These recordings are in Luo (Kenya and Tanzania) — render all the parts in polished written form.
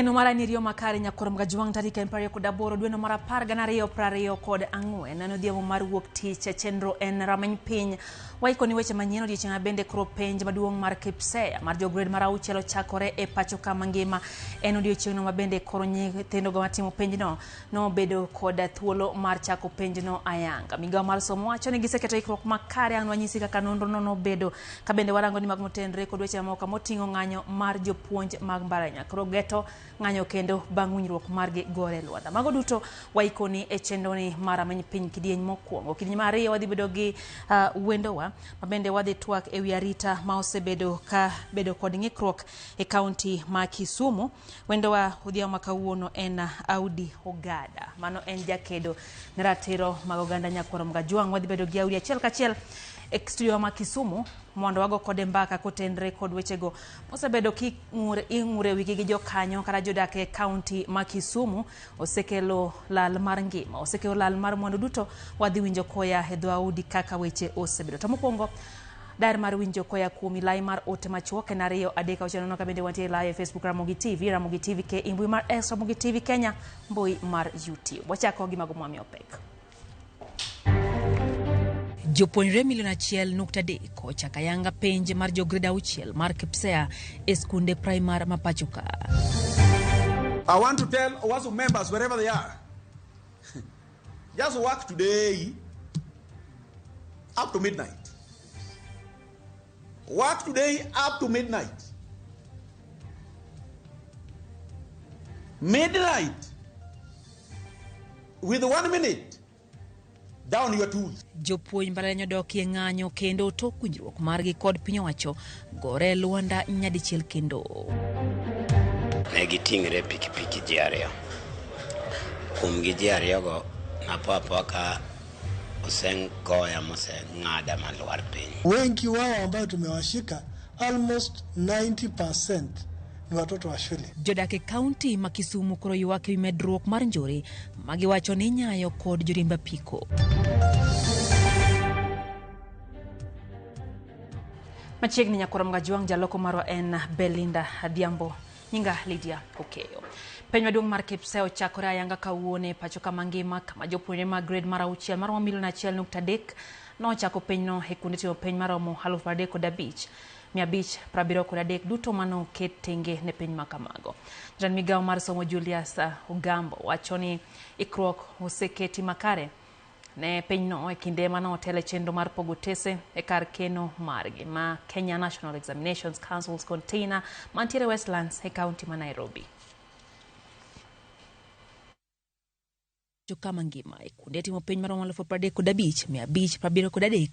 Geno mara ni riyo makare nyakwar Mgajwang' tarik en 28 dweno mar 10 2024 en odhiambo mar wuok tich chenro en rameny piny waikoni weche manyien odiochieng' bende koro penj maduong' mar KPSEA mar jo grade mar auchiel ochakore e pacho ka mangima en odiochieng'no ma bende koro nyithindo go matimo penjno nobedo kod thuolo mar chako penjno ayanga. Migawo mar somo wacho ni giseketo ikruok makare ang' wanyisi kaka nonro no nobedo ka bende warango ni mag motenre kod weche mamoko moting'o ng'anyo mar jopuonj mag mbalariany koro geto ng'anyo kendo bang' winjruok margi gore lwanda. Mago duto waikoni e chenroni mar rameny piny kidieny mokwongo. Kidieny mar ariyo wadhi bedo gi wendowa ma bende wadhi twak ewi arita ma osebedo ka bedo kod ng'ikruok e kaunti ma Kisumu. Wendowa odhiambo ma kawuono en Audi Ogada. Mano en jakedo ne ratiro mag oganda nyakwar Mgajwang'. Wadhi bedo gi Audi achiel kachiel e studio ma Kisumu mondo wago kode mbaka kotenre kod wechego mosebedo king'ure wigi gi jokanyo kata jodak e kaunti ma Kisumu osekelo lal mar ngima, osekelo lal mar mwandu duto. Wadhi winjo koya e dho Audi kaka weche osebedo. To mokwongo dar mar winjo koya kuom ilai mar ote machuok en 2 3 6 0 ka bende wantie live e Facebook Ramogi TV, Ramogi TV ke mbui mar X Ramogi TV Kenya, mbui mar YouTube. Wachako gi mago mwamiyo pek. Jopuonjre milion 1.3 ochako ayanga penj mar jo grade 6 mar KPSEA e skunde primar ma pacho ka. I want to tell OWASU members wherever they are, just work today up to midnight. Work today up to midnight. Midnight with 1 minute down your tools. Jopuonj mbalariany odokie ng'anyo kendo tok winjruok margi kod piny owacho gore lwanda nyadichiel kendo. Ne giting're pikipiki ji ariyo. Kuom gi ji ariyogo, napo apoa ka osegoya moseng'ada malwar piny. Wengi wao ambao tumewashika almost 90% ni watoto wa shule. Jodak e kaunti ma Kisumu koro ywak ewi medruok mar njore magiwacho ni inyayo kod joriemb apiko. Machiegni nyakwar Mgajwang' jaloko marwa en Belinda Adhiambo. Nyinga Lydia Okeyo. Penj maduong' mar KPSEA ochakore ayanga kawuono e pacho kama ngima kama jopuonjre mag grade mar auchiel maromo milion 1.3 nochako penjno e kuonde timo penj maromo 35,573 duto mano oket tenge ne penj ma kamago. Jatend migawo mar somo Julius Ogambo wacho ni ikruok oseketi makare ne pinyno e kinde mane otelo e chenro mar pogo otese e kar keno margi ma Kenya National Examinations Council's container mantiere Westlands e kaunti ma Nairobi. Kama ngima e kuonde timo penj maromo 35,573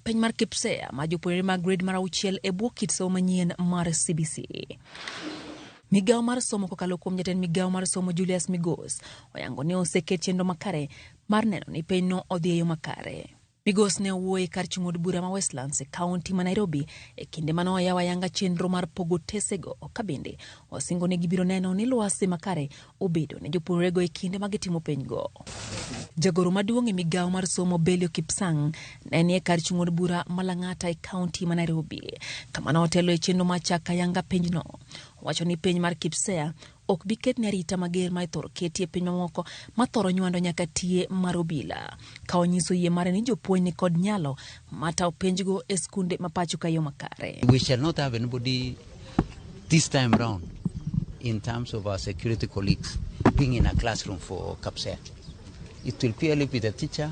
penj mar KPSEA ma jopuonjre mag grade mar auchiel e bwo kit somo manyien mar CBC. Migawo mar somo kokalo kuom jatend migawo mar somo Julius Migos oyango ni oseket chenro makare mar neno ni penjno odhi e yo makare. Migos ne owuoyo e kar chung' od bura ma Westlands e kaunti ma Nairobi e kinde mane oyawo ayanga chenro mar pogo otesego ka bende osingo ni gibiro neno ni lwasi makare obedo ne jopuonjrego e kinde ma gitimo penjgo. Jagoro maduong' e migawo mar somo Belio Kipsang ne ni e kar chung' od bura ma Lang'ata e kaunti ma Nairobi kama ne otelo e chenro mar chako ayanga penjno. Owacho ni penj mar KPSEA ok bi ketne arita mager ma ithoro keti e piny mamoko ma thoro nywando nyaka tie mar obila. Ka onyiso yie mare ni jopuonj ni kod nyalo mar tayo penjgo e skunde ma pacho ka yo makare. We shall not have anybody this time round in terms of our security colleagues being in a classroom for KPSEA. It will purely be the teacher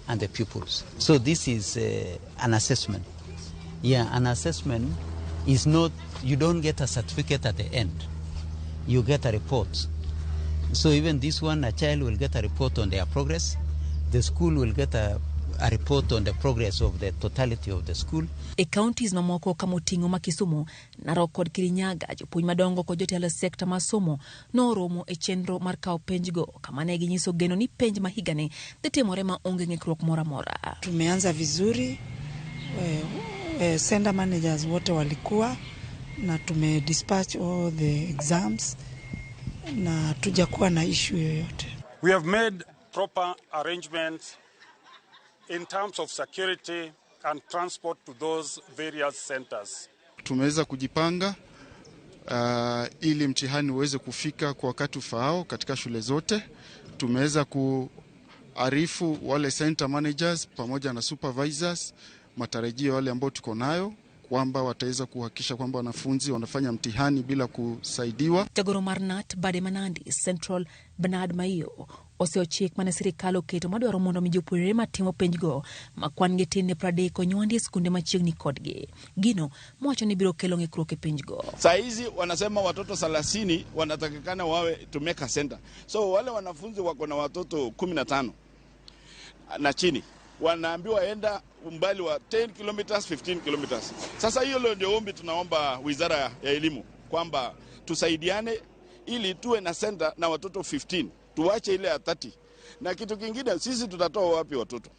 and the pupils. So this is an assessment. Yeah, an assessment is not, you don't get a certificate at the end. You get a report. So even this one, a child will get a report on their progress. The school will get a report on the progress of the totality of the school. E counties mamoko kama oting'o ma Kisumu, Narok kod Kirinyaga, jopuonj madongo kod jotelo e sekta mar somo noromo e chenro mar kawo penjgo kama ne ginyiso geno ni penj ma higani dhi timore ma onge ng'ikruok moro amora. Tumeanza vizuri center managers wote walikuwa na tume dispatch all the exams na hatujakuwa na issue yoyote. We have made proper arrangements in terms of security and transport to those various centers. Tumeweza kujipanga Ili mtihani uweze kufika kwa wakati ufaao katika shule zote. Tumeweza kuarifu wale center managers pamoja na supervisors matarajio wale ambao tuko nayo kwamba wataweza kuhakikisha kwamba wanafunzi wanafanya mtihani bila kusaidiwa. Jagoro mar KNUT bade ma Nandi Central Bernard Maiyo oseyo chik mane sirikal oketo madwaro mondo mi jopuonjre matimo penjgo ma kwan gi tin ne 30 onywandi e skunde machiegni kodgi. Gino mowacho ni biro kelo ng'ikruok e penjgo. Saa hizi wanasema watoto 30 wanatakikana wawe to make a center. So wale wanafunzi wako na watoto 15 na chini wanaambiwa enda umbali wa 10 kilometers, 15 kilometers. Sasa hiyo ndio ombi tunaomba Wizara ya Elimu kwamba tusaidiane ili tuwe na center na watoto 15, tuache ile ya 30. Na kitu kingine, sisi tutatoa wapi watoto?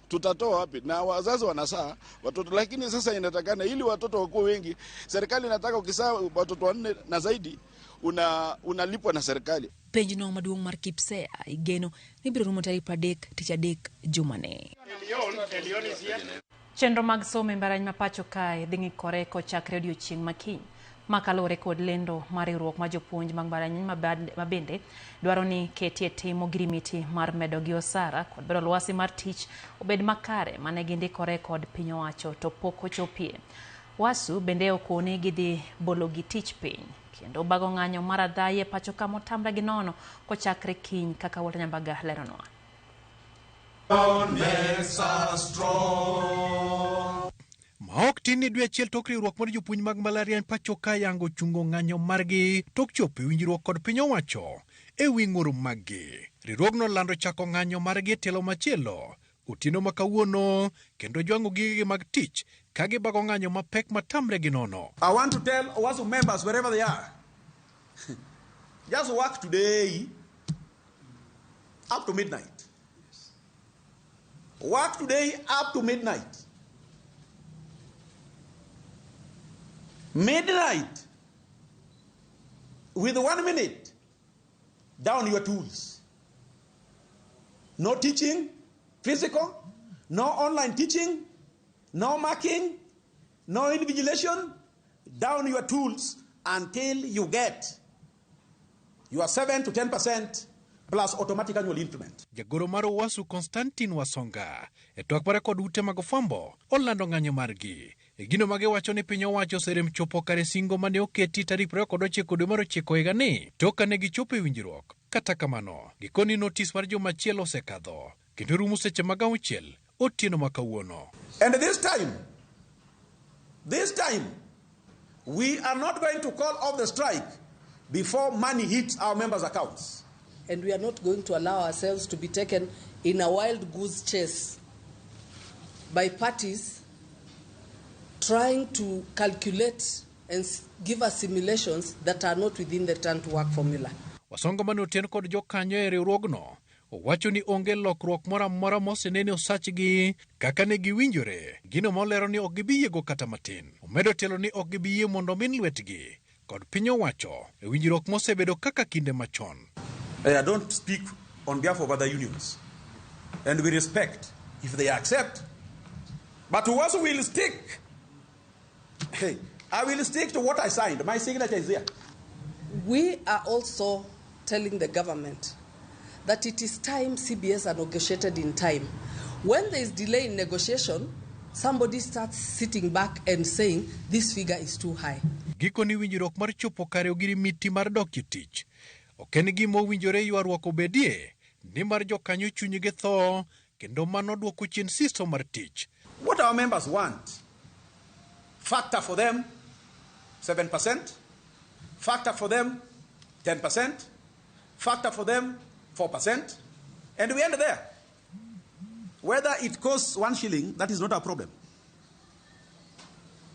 Tutatoa wapi? Na wazazi wanasaa watoto, lakini sasa inatakana ili watoto wakuwe wengi. Serikali inataka ukisaa watoto 4 na zaidi unalipwa na serikali. Penj no maduong' mar KPSEA igeno ni biro rumo tarik 30 tich adek jumani. Chenro mag somo e mbalariany ma pacho kae dhi ng'ikore kochakre odiochieng' ma kiny. Ma kaluwore kod lendo mar riwruok mar jopuonj mag mbalariany ma bende dwaro ni ketie tim ogirimiti mar medo gi osara kod bero lwasi mar tich obed makare mane gindikore kod piny owacho to pok ochopie. Wasu bende okone gidhi bolo gi tich piny kendo bago ng'anyo mar adhayi e pacho ka motamre gi nono kochakre kiny kaka Walter Nyambaga leronwa. Maok tin ni dwe achiel tok riwruok mar jopuonj mag mbalariany pacho ka yango chungo ng'anyo margi tok chopo e winjruok kod piny owacho e wi ng'ur maggi. Riwruogno lando chako ng'anyo margi e tielo machielo otieno ma kawuono kendo jwang'o gigegi mag tich ka gibago ng'anyo mapek matamre gi nono. I want to tell OWASU members wherever they are, just work today up to midnight. Work today up to midnight. Midnight, with 1 minute, down your tools. No teaching, physical, no online teaching, no marking, no invigilation. Down your tools until you get your 7 to 10% plus automatic annual increment. Jagoro mar OWASU Constantine Wasonga e twak mare kod ute mag fwambo olando ng'anyo margi. E gino magiwacho ni piny owacho oserem chopo kare singo mane oketi tarik 29 dwe mar 9 higani tok kane gichopo e winjruok. Kata kamano, gikoni notis mar juma achiel osekadho kendo rumo seche mag 6 otieno ma kawuono. And this time, we are not going to call off the strike before money hits our members' accounts. And we are not going to allow ourselves to be taken in a wild goose chase by parties trying to calculate and give us simulations that are not within the return to work formula. Wasonga mane oten kod jokanyo e riwruogno owacho ni onge lokruok moro amora mosenene osachgi kaka ne giwinjore, gino molero ni ok gibi yiego kata matin. Omedo telo ni ok gibi yie mondo min lwetgi kod piny owacho e winjruok mosebedo kaka kinde machon. I don't speak on behalf of other unions, and we respect if they accept, but we will stick. Hey, I will stick to what I signed. My signature is there. We are also telling the government that it is time CBS are negotiated in time. When there is delay in negotiation, somebody starts sitting back and saying this figure is too high. Gikoni winjruok mar chopo kare ogirimiti mar dok e tich ok en gima owinjore ywaruok obedie nimar jokanyo chunygi tho kendo mano duoko chien siso mar tich. What our members want, factor for them 7%, factor for them 10%, factor for them 4%, and we end there. Whether it costs 1 shilling, that is not our problem.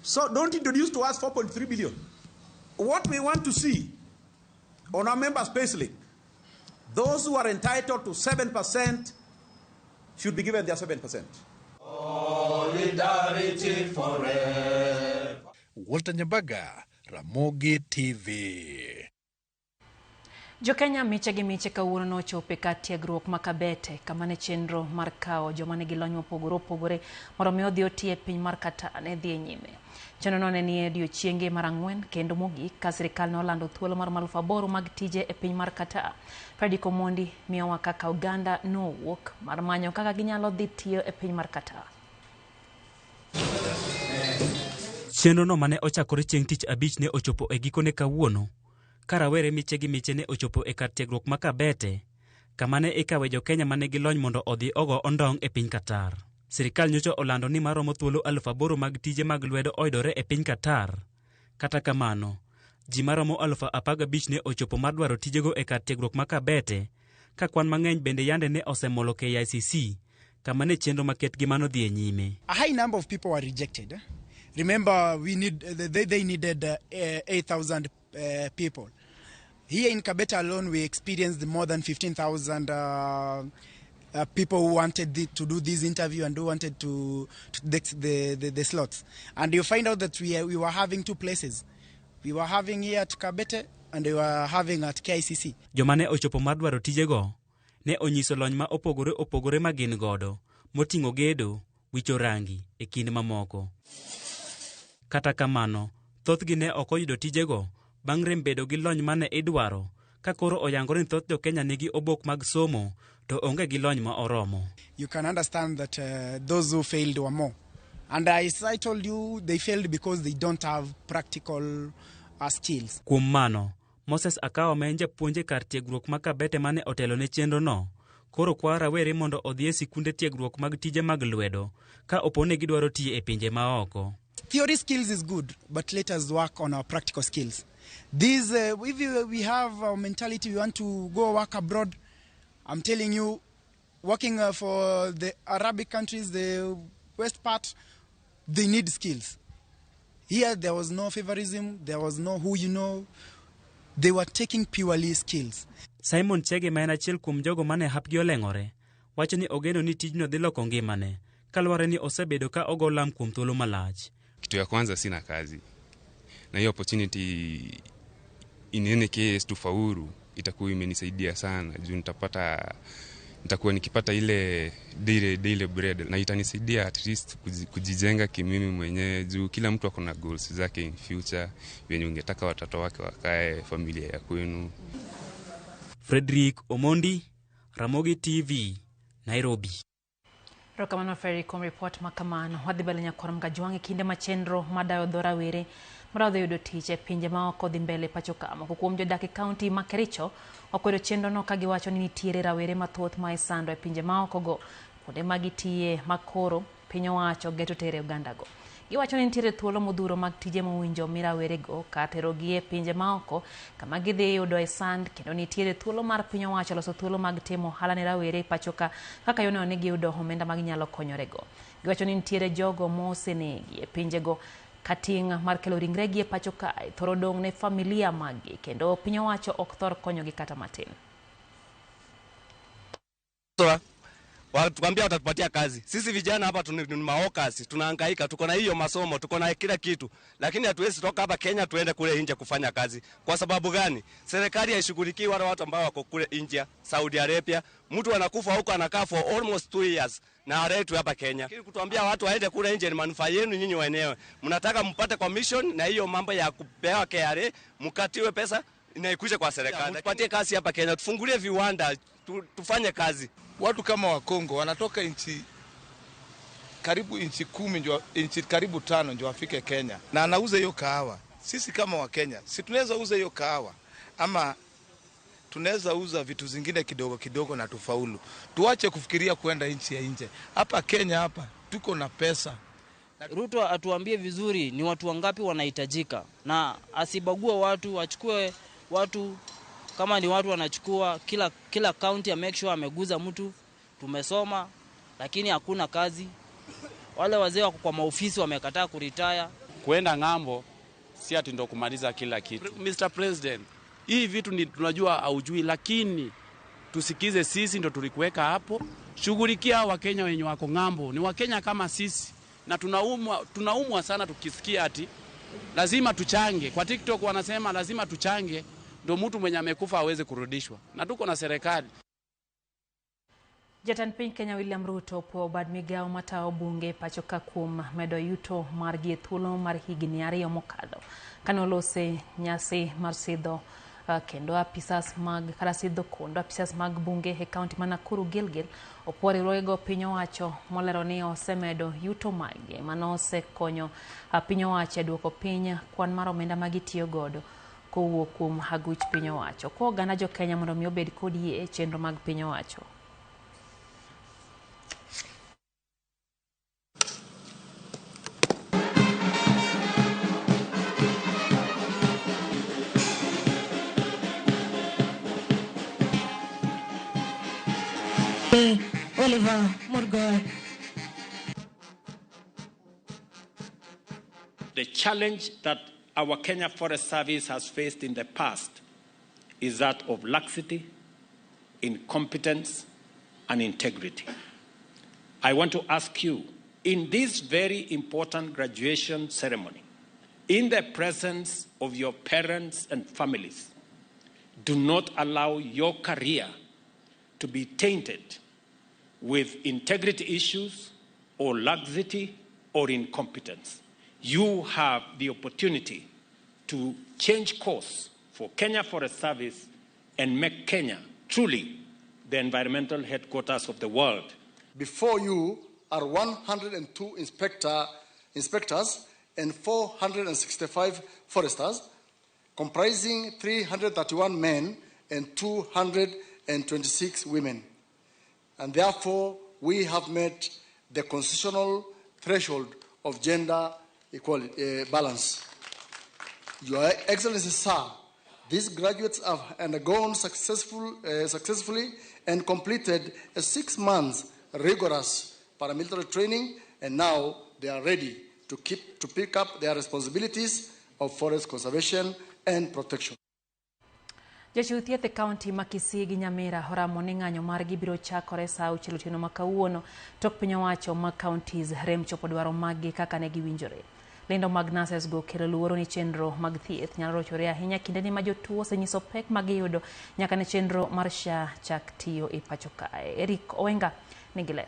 So don't introduce to us 4.3 billion. What we want to see on our members' payslip, those who are entitled to 7% should be given their 7%. Solidarity forever. Walter Nyambaga, Ramogi TV. Jokenya miche gi miche kawuono nochopo e kar tiegruok ma Kabete kama ne chenro mar kawo joma nigi lony mopogore opogore mondo mi odhi oti e piny mar Qatar ne dhi e nyime. Chenrono ne nie odiechienge mar ang'wen kendo mogik ka sirikal ne olando thuolo mar 8,000 mag tije e piny mar Qatar. Fredrick Omondi miyowa kaka oganda nowuok mar manyo kaka ginyalo dhi tiyo e piny mar Qatar. Chenrono mane ochakore chieng' tich abich ne ochopo e gikone kawuono ka rawere miche gi miche ne ochopo e kar tiegruok ma Kabete kama ne ikawe jokenya ma nigi lony mondo odhi ogo ondong' e piny Qatar. Sirikal nyocha olando ni maromo thuolo 8,000 mag tije mag lwedo oyudore e piny Qatar. Kata kamano, ji maromo 15,000 ne ochopo mar dwaro tijego e kar tiegruok ma Kabete, ka kwan mang'eny bende yande ne osemolo KICC kama ne chenro maketgi mano dhi e nyime. A high number of people were rejected. Remember, they needed 8,000 people. Here in Kabete alone, we experienced more than 15,000 people who wanted to do this interview and who wanted to take the slots. And you find out that we were having two places. We were having here at Kabete and we were having at KICC. Joma ne ochopo mar dwaro tijego ne onyiso lony ma opogore opogore ma gin godo, moting'o gedo, wicho rangi e kind mamoko. Kata kamano, thothgi ne ok oyudo tijego bang' rem bedo gi lony mane idwaro, ka koro oyangore ni thoth jokenya nigi obok mag somo to onge gi lony ma oromo. You can understand that those who failed were more. And as I told you, they failed because they don't have practical skills. Kuom mano, Moses Akawa ma en japuonj e kar tiegruok ma Kabete mane otelo ne chenrono, koro kwayo rawere mondo odhi e sikunde tiegruok mag tije mag lwedo ka opo ni gidwaro tiyo e pinje maoko. Theory skills is good, but let us work on our practical skills. This, if we have our mentality, we want to go work abroad, I'm telling you, working for the Arabic countries, the West part, they need skills. Here there was no favorism, there was no who you know. They were taking purely skills. Simon Chege ma en achiel kuom jogo mane hapgi oleng'ore, wacho ni ogeno ni tijno dhi loko ngimane, kaluwore ni osebedo ka ogo lam kuom thuolo malach. Kitu ya kwanza, sina kazi, na hiyo opportunity in any case tufaulu itakuwa imenisaidia sana juu nitakuwa nikipata ile daily bread na itanisaidia at least kujijenga kimimi mwenyewe juu kila mtu akona goals zake in future venye ungetaka watoto wake wakae, familia ya kwenu. Frederick Omondi, Ramogi TV, Nairobi. Erokamano Ferry kuom ripot ma kamano. Wadhi mbele nyakwar Mgajwang' e kinde ma chenro madayo dho rawere maradho yudo tich e pinje maoko dhi mbele pacho ka. Moko kuom jodak e kaunti ma Kericho okwedo chenrono ka giwacho ni nitiere rawere mathoth ma isando e pinje maoko go kuonde ma gitiye ma koro piny owacho geto tere ogandago. Giwacho ni nitiere thuolo modhuro mag tije mowinjo mi rawerego ka terogi e pinje maoko kama gidhi yudo e sand, kendo nitiere thuolo mar piny owacho loso thuolo mag timo ohala ne rawere pacho ka kaka yono ni giyudo omenda ma ginyalo konyorego. Giwacho ni nitiere jogo mosenegi e pinjego ka ting' mar kelo ringregi e pacho kae thoro dong' ne familia maggi kendo piny owacho ok thor konyogi kata matin. Watuambia watatupatia kazi. Sisi vijana hapa ni maokasi, tunahangaika, tuko na hiyo masomo, tuko na kila kitu, lakini hatuwezi toka hapa Kenya tuende kule nje kufanya kazi. Kwa sababu gani? Serikali haishughulikii wale watu ambao wako kule nje, Saudi Arabia. Mtu anakufa huko anakaa for almost 2 years na aletwe hapa Kenya. Lakini kutuambia watu waende kule nje ni manufaa yenu nyinyi wenyewe. Mnataka mpate commission na hiyo mambo ya kupewa KRA, mkatiwe pesa inaikuje kwa serikali. Tupatie kazi hapa Kenya, tufungulie viwanda, tufanye kazi. Watu kama wa Kongo wanatoka nchi karibu nchi 10, nchi karibu 5 ndio wafike Kenya. Na anauza hiyo kahawa. Sisi kama wa Kenya, si tunaweza uza hiyo kahawa ama tunaweza uza vitu zingine kidogo kidogo na tufaulu. Tuache kufikiria kwenda nchi ya nje. Hapa Kenya hapa tuko na pesa. Ruto atuambie vizuri ni watu wangapi wanahitajika na asibague watu, achukue watu kama ni watu wanachukua kila county, make sure ameguza mtu. Tumesoma lakini hakuna kazi. Wale wazee wako kwa maofisi wamekataa kuretire. Kuenda ng'ambo si ati ndo kumaliza kila kitu. Mr. President, hii vitu ni tunajua haujui, lakini tusikize sisi ndo tulikuweka hapo. Shughulikia Wakenya wenye wako ng'ambo, ni Wakenya kama sisi na tunaumwa sana tukisikia ati lazima tuchange. Kwa TikTok wanasema lazima tuchange Ndio mtu mwenye amekufa aweze kurudishwa, na tuko na serikali. Jatend piny Kenya William Ruto opuoyo bad migao matayo bunge pacho ka kuom medo yuto margi e thuolo mar higni 2 mokadho. Kane olose nyasi mar sidho kendo apisas mag kata sidho kondo apisas mag bunge e kaunti ma Nakuru Gilgil, opuo riwruogego piny owacho molero ni osemedo yuto margi mano osekonyo piny owacho e duoko piny kwan mar omenda ma gitiyo godo kowuok kuom aguch piny owacho. Kwa oganda jo Kenya mondo mi obed kod yie e chenro mag piny owacho. Oliver Murgoi. The challenge that our Kenya Forest Service has faced in the past is that of laxity, incompetence, and integrity. I want to ask you, in this very important graduation ceremony, in the presence of your parents and families, do not allow your career to be tainted with integrity issues or laxity or incompetence. You have the opportunity to change course for Kenya Forest Service and make Kenya truly the environmental headquarters of the world. Before you are 102 inspectors and 465 foresters, comprising 331 men and 226 women. And therefore, we have met the constitutional threshold of gender equality, balance. Your Excellency, sir, these graduates have undergone successfully and completed a 6 months rigorous paramilitary training, and now they are ready to pick up their responsibilities of forest conservation and protection. Jochiw thieth e kaunti ma Kisii gi Nyamira oramo ni ng'anyo margi biro chakore saa 6 otieno ma kawuono tok piny owacho mag counties rem chopo dwaro maggi kaka ne giwinjore. Lendo mag nurses go kelo luoro ni chenro mag thieth nyalo rochore ahinya kindeni ma jotuo osenyiso pek ma giyudo nyaka ne chenro mar SHA chak tiyo e pacho kae. Eric Owenga nigi ler.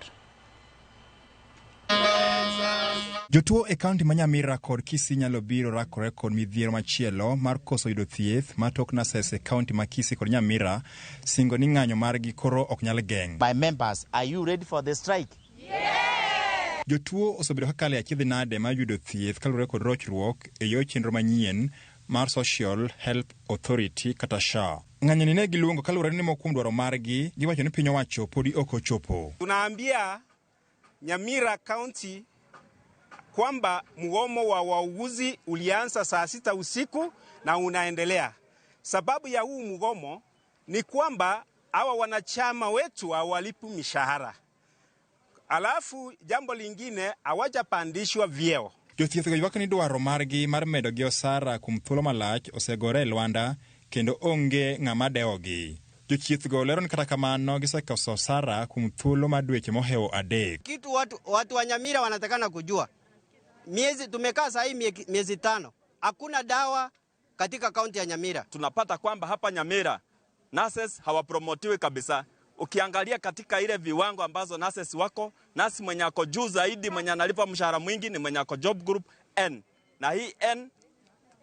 Jotuo e kaunti ma Nyamira kod Kisii nyalo biro rakore kod midhiero machielo mar koso yudo thieth ma tok nurses e kaunti ma Kisii kod Nyamira singo ni ng'anyo margi koro ok nyal geng'. My members, are you ready for the strike? Yeah! Jotuo osebedo kakalo e achiedh nade mar yudo thieth kaluwore kod rochruok e yor chenro manyien mar Social Health Authority kata SHA. Ng'anyo ni ne giluongo kaluwore ni moko kuom dwaro margi giwacho ni piny owacho podi ok ochopo. Tunaambia Nyamira County kwamba mgomo wa wauguzi ulianza saa 6 usiku na unaendelea. Sababu ya huu mgomo ni kwamba hawa wanachama wetu hawalipi mishahara. Alafu jambo lingine hawajapandishwa vyeo. Jothieth go ywak ni dwaro margi mar medo gi osara kuom thuolo malach osegore e lwanda kendo onge ng'ama dewogi. Jochieth go lero ni kata kamano gisekoso osara kuom thuolo mar dweche mohewo 3. Kitu watu wa Nyamira wanatakana kujua. Miezi tumekaa saa hii miezi 5. Hakuna dawa katika kaunti ya Nyamira. Tunapata kwamba hapa Nyamira nurses hawapromotiwi kabisa. Ukiangalia katika ile viwango ambazo nurses wako, nurse mwenye ako juu zaidi, mwenye analipa mshahara mwingi ni mwenye ako job group N. Na hii N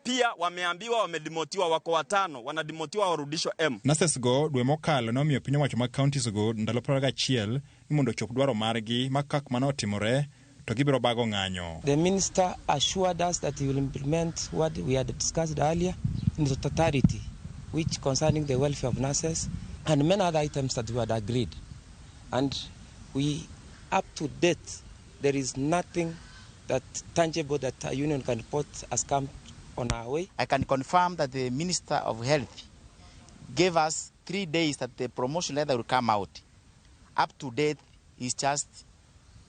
pia wameambiwa wamedemotiwa, wako 5, wanadimotiwa warudishwe M. Nurses go dwe mokalo nomiyo piny owacho mag counties go ndalo 21 ni mondo ochop dwaro margi ma kak mano otimore to gibiro bago ng'anyo. The minister assured us that he will implement what we had discussed earlier in the totality, which concerning the welfare of nurses and many other items that we had agreed. And we, up to date, there is nothing that tangible that a union can report has come on our way. I can confirm that the Minister of Health gave us 3 days that the promotion letter will come out. Up to date, it's just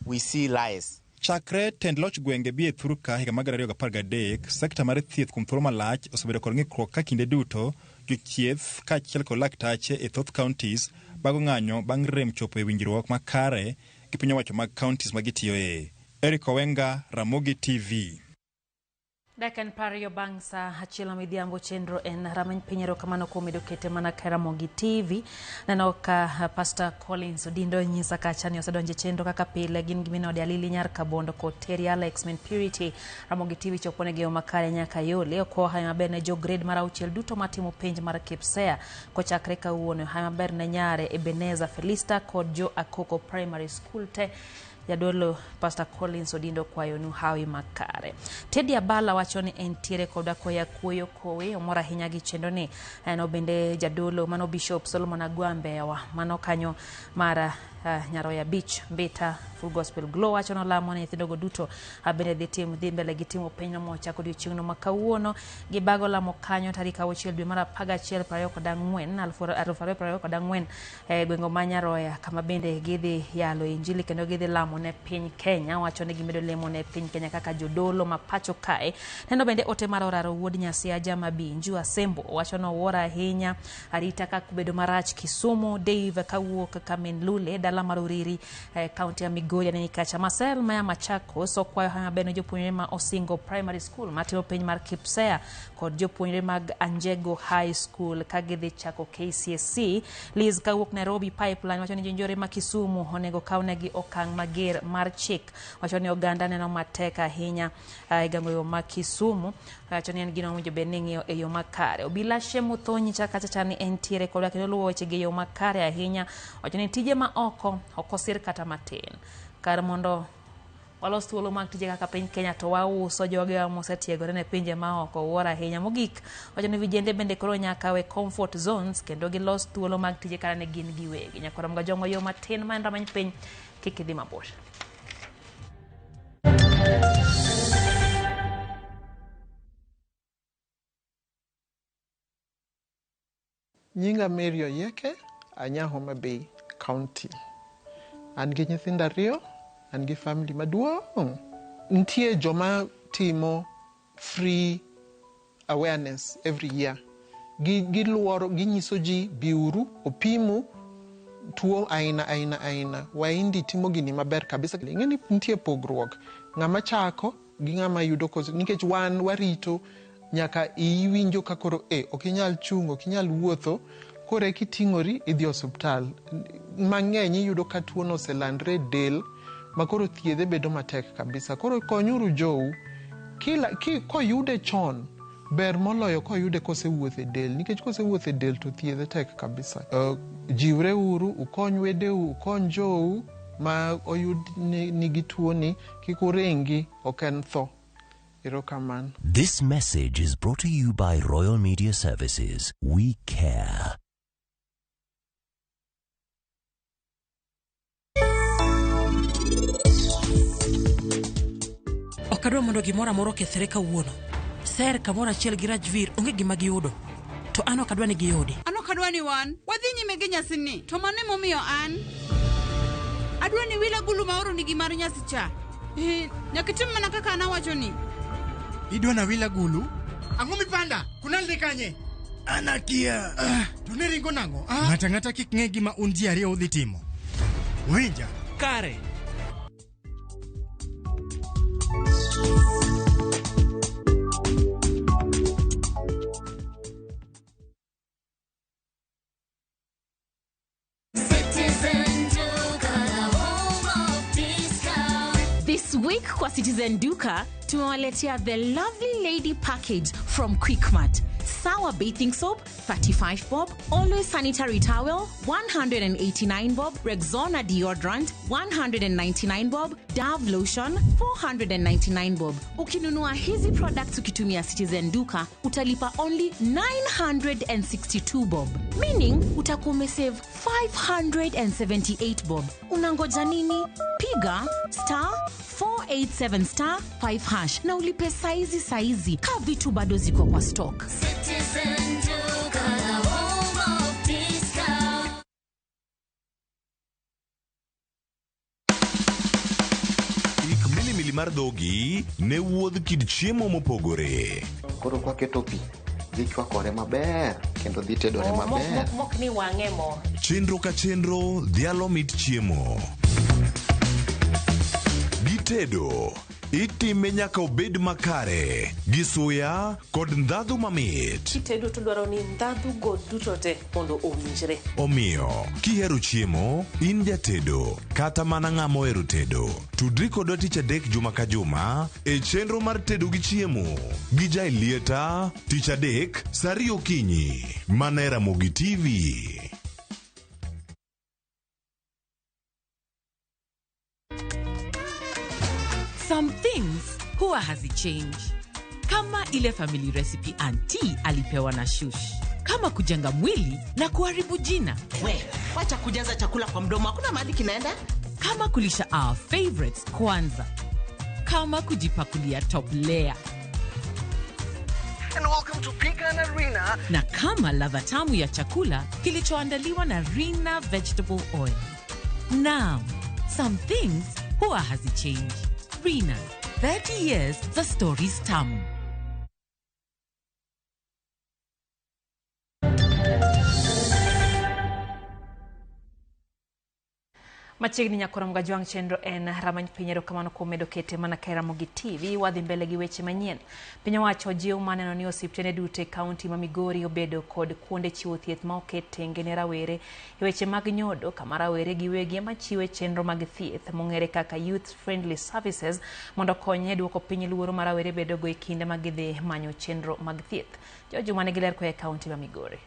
we see lies. Chakre tend loch gwenge bi e thurka higa mar 2013, sekta mar thieth kuom thuolo malach osebedo kod ng'ikruok ka kinde duto jochieth kaachiel kod laktache e thoth counties bago ng'anyo bang' rem chopo e winjruok makare gi piny owacho mag counties ma gitiyoe. Eric Owenga, Ramogi TV. Dakika en 20 bang' saa 1 midhiambo. Chenro en Rameny Piny. Erokamano kuom medo kete mana ka Ramogi TV. Neno ka Pastor Collins Odindo nyisa kacha ni osedonjo e chenro kaka pile, gin gi minode Alili Nyar Kabondo kod Terry Alex Min Purity. Ramogi TV chopo negi yo makare nyaka yole. Okwayo hawi maber ne jo grade mar 6 duto matimo penj mar KPSEA kochakre kawuono. Hawi maber ne nyare Ebeneza Felista kod jo Akoko Primary School te. Jadolo Pastor Collins Odindo kwayonu hawi makare. Teddy Abala wacho ni entiere koda koya kuoyo kowe, omor ahinya gi chenro ni. En bende jadolo mano Bishop Solomon Agwambewa mano kanyo mar Nyaroya Beach Mbita Full Gospel Glow wacho nolamo ne nyithindogo duto bende dhi mbele gi timo penj no mochako odiochieng'no ma kawuono. Gibago lamo kanyo tarik 6 dwe mar 11 24 2024 gwengo ma Nyaroya, kama bende gidhi yalo injili kendo gidhi lamo ne piny Kenya. Wacho ni gimedo lemo ne piny Kenya kaka jodolo ma pacho kae. Neno bende ote mar Oraro wuod Nyasiaja Mabinju Asembo wacho nowuoro ahinya arita kaka bedo marach Kisumu. Dave kawuok Kamen Lule dala mar Uriri kaunti ya Migori ni kacha. Marcel Maya Machakos okwayo hawi maber ne jopuonjre ma Osingo Primary School matimo penj mar KPSEA kod jopuonjre mag Anjego High School ka gidhi chako KCSE. Liz kawuok Nairobi Pipeline wacho ni jonjore ma Kisumu onego kawnegi okang' mager mar chik. Wacho ni oganda neno matek ahinya e gango yo ma Kisumu. Wacho ni en gino mowinjo bed ni ing'iyo e yo makare. Obila Shemuthonyi chaka chacha ni entiere kodwa kendo luwo wechegi e yo makare ahinya. Wacho ni tije ma oko ok osir kata matin. Kar mondo walos thuolo mag tije kaka piny Kenya to wauso jogewa mosetiegore ne pinje ma oko. Wuoro ahinya. Mogik wacho ni vijende bende koro nyaka we comfort zones kendo gilos thuolo mag tije kata ne gin giwegi. Nyakoro Mgajongo yo matin ma en Rameny Piny, kik idhi mabor. Nyinga Mary Oyieke, anya Homa Bay County. An gi nyithindo 2, an gi family maduong'. Nitie joma timo free awareness every year. Giluoro, ginyiso ji biuru, opimu tuo aina aina aina. Waindi timo gini maber kabisa. Ing'e ni nitie pogruok. Ng'ama chako gi ng'ama yudo koso, nikech wan warito nyaka iwinjo ka koro ok inyal chung', ok inyal wuotho, koro eka iting'ori idhi osuptal. Mang'eny iyudo ka tuono oselandre e del ma koro thiedhe bedo matek kabisa. Koro konyuru jou. Kila koyude chon ber moloyo koyude kosewuotho e del, nikech kosewuotho e del to thiedhe tek kabisa. Jiwre uru, ukony wedeu, ukony jou ma oyud nigi tuoni, kik uringi, ok en tho. Erokamano. This message is brought to you by Royal Media Services. We care. Ok adwa mondo gimoro amora okethre kawuono. Ser kamoro achiel gi Rajvir onge gima giyudo. To an ok adwa ni giyudi. An ok adwa ni wan wadhi nyime gi nyasini. To mano emomiyo an adwa ni wil agulu maoro nigi mar nyasi cha. Nyaka itim mana kaka an awachoni. Idwa na wil agulu? Ang'o mipanda? Kunal dhi kanye? An akia. To ne ringo nang'o? Ng'ata ng'ata kik ng'e gima un ji ariyo udhi timo. Winja. Kare. This week kwa Citizen Duka tumewaletea the Lovely Lady package from Quickmart. Sour bathing soap 35 bob, Always sanitary towel 189 bob, Rexona deodorant 199 bob, Dove lotion 499 bob. Ukinunua hizi products ukitumia Citizen Duka utalipa only 962 bob, meaning utakuwa umesave 578 bob. Unangoja nini? Piga star 487 star 5 hash na ulipe saizi saizi ka vitu bado ziko kwa stock. Citizen Duka, the home of discount. Ik milimili mar dhogi ne wuodh kit chiemo mopogore. Koro kwaketo pi, dhi chwakore maber kendo dhi tedore maber. Mok ni wang'e mo. Chenro ka chenro dhialo mit chiemo. Gitedo Itime nyaka obed makare gi suya kod ndhadhu mamit. Kitedo to dwaro ni ndhadhu go duto te mondo owinjre. Omiyo, kihero chiemo, in jatedo, kata mana ng'ama ohero tedo, tudri kodwa tich adek juma ka juma e chenro mar tedo gi chiemo gi Jaelieta tich adek saa ariyo okinyi mana e Ramogi TV. Some things huwa hazichange, kama ile family recipe auntie alipewa na shush, kama kujenga mwili na kuharibu jina. We, wacha kujaza chakula kwa mdomo, hakuna mahali kinaenda. Kama kulisha our favorites kwanza, kama kujipakulia top layer. And welcome to Pecan Arena. Na kama ladha tamu ya chakula kilichoandaliwa na Rina Vegetable Oil. Now, some things huwa hazichange. Rina, 30 years za stories tamu. Machiegni nyakora Mgajwang' chenro en ramany piny. Erokamano kuom medo kete mana ka e Ramogi TV. Wadhi mbele gi weche manyien. Piny owacho jiw maneno ni osiptende duto e kaunti ma Migori obedo kod kuonde chiwo thieth ma oket tenge ne rawere e weche mag nyodo, kama rawere giwegi ema chiwe chenro mag thieth mong'ere kaka Youth Friendly Services mondo okony e duoko piny luoro ma rawere bedogo e kinde ma gidhi manyo chenro mag thieth. George Juma nigi ler koa e kaunti ma Migori.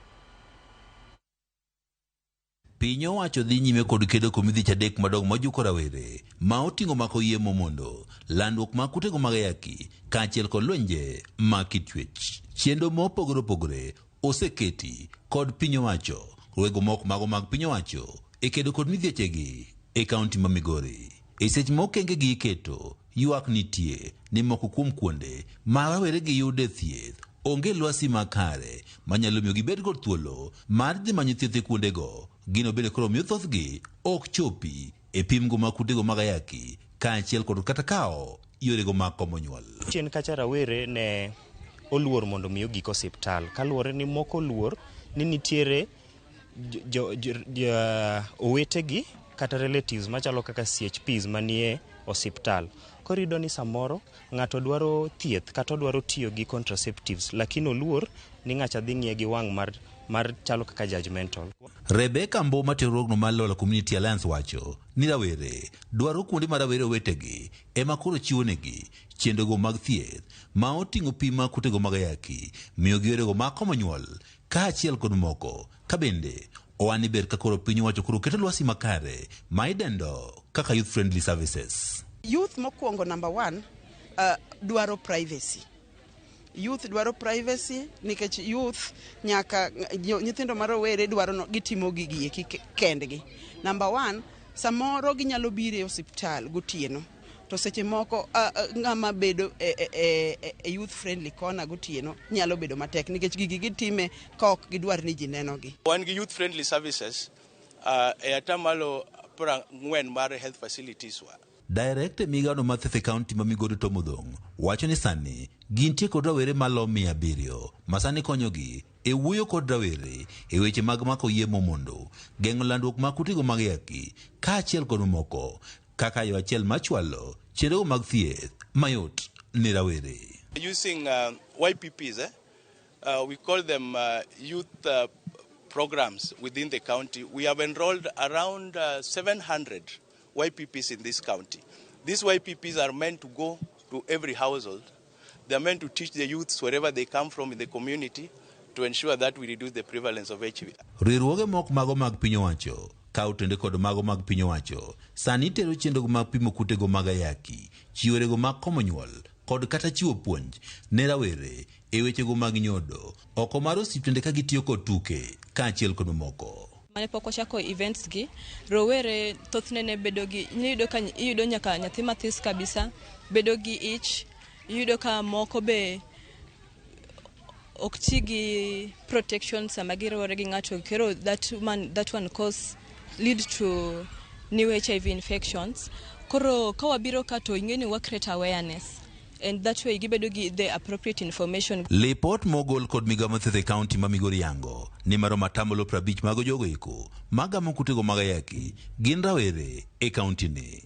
Piny owacho dhi nyime kod kedo kuom midhich adek madongo majuko rawere ma oting'o mako yie momondo, landruok mag kutego mag ayaki kaachiel kod lwenje mag kit chwech. Chenro mopogore opogore oseketi kod piny owacho, rwego mok mago mag piny owacho e kedo kod midhiechegi e kaunti ma Migori. E seche ma okengegi iketo, ywak nitie ni moko kuom kuonde ma rawere giyude thieth onge lwasi makare manyalo miyo gibed kod thuolo mar dhi manyo thieth e kuondego. Gino bende koro miyo thothgi ok chopi e pimgo mag kutego mag ayaki kaachiel kod kata kawo yorego mag komo nyuol. Chien kacha rawere ne oluor mondo mi ogik osiptal kaluwore ni moko oluor ni nitiere owetegi kata relatives machalo kaka CHPs manie osiptal. Koro iyudo ni samoro ng'ato dwaro thieth kata odwaro tiyo gi contraceptives lakini oluor ni ng'acha dhi ng'iye gi wang' mar chalo kaka judgmental. Rebecca Mboma riwruogno mar Lola Community Alliance wacho ni rawere dwaro kuonde ma rawere owetegi ema koro chiwonegi chenrogo mag thieth ma oting'o pim mag kutego mag ayaki, miyogi yorego mag komo nyuol kaachiel kod moko. Ka bende owa ni ber ka koro piny owacho koro keto lwasi makare ma idendo kaka youth friendly services. Youth mokwongo number one dwaro privacy. Youth dwaro privacy nikech youth nyaka nyithindo ma rowere dwaro no, gitimo gigi eki kendgi. Number one, samoro ginyalo biro e osiptal gotieno to seche moko ng'ama bedo e youth friendly corner gotieno nyalo bedo matek nikech gigi gitime ka ok gidwar ni ji nenogi. Wan gi youth friendly services e atamalo 40 mar health facilities wa. Director e migawono mar thieth e kaunti ma Migori Tom Odhong' wacho ni sani gintie kod rawere malo 700 ma sani konyogi e wuoyo kod rawere e weche mag mako yie momondo, geng'o landruok mag kutego mag ayaki kaachiel kod mamoko kaka yo achiel mar chwalo chenrogo mag thieth mayot ne rawere. Using YPPs, we call them youth programs within the county. We have enrolled around 700 YPPs in this county. These YPPs are meant to go to every household. They are meant to teach the youths wherever they come from in the community to ensure that we reduce the prevalence of HIV. Riwruoge moko mago mag piny owacho ka otende kod mago mag piny owacho sani tero chenro mag pimo kutego mag ayaki, chiwo yorego mag komo nyuol kod kata chiwo puonj ne rawere e wechego mag nyodo oko mar osiptende ka gitiyo kod tuke kaachiel kod mamoko. Mane pok wachako events gi, rowere thothne ne bedo gi, iyudo ka iyudo nyaka nyathi mathis kabisa bedo gi ich, iyudo ka moko be ok ti gi protection sama giriwore gi ng'ato, koro that one cause lead to new HIV infections. Koro ka wabiro ka to ing'e ni wa create awareness and that way gibedo gi the appropriate information. Lipot mogol kod migawo mar thieth e kaunti ma Migori yango ni maromo atamalo 50 mag jogo eko magamo kutego mag ayaki gin rawere e kaunti ni.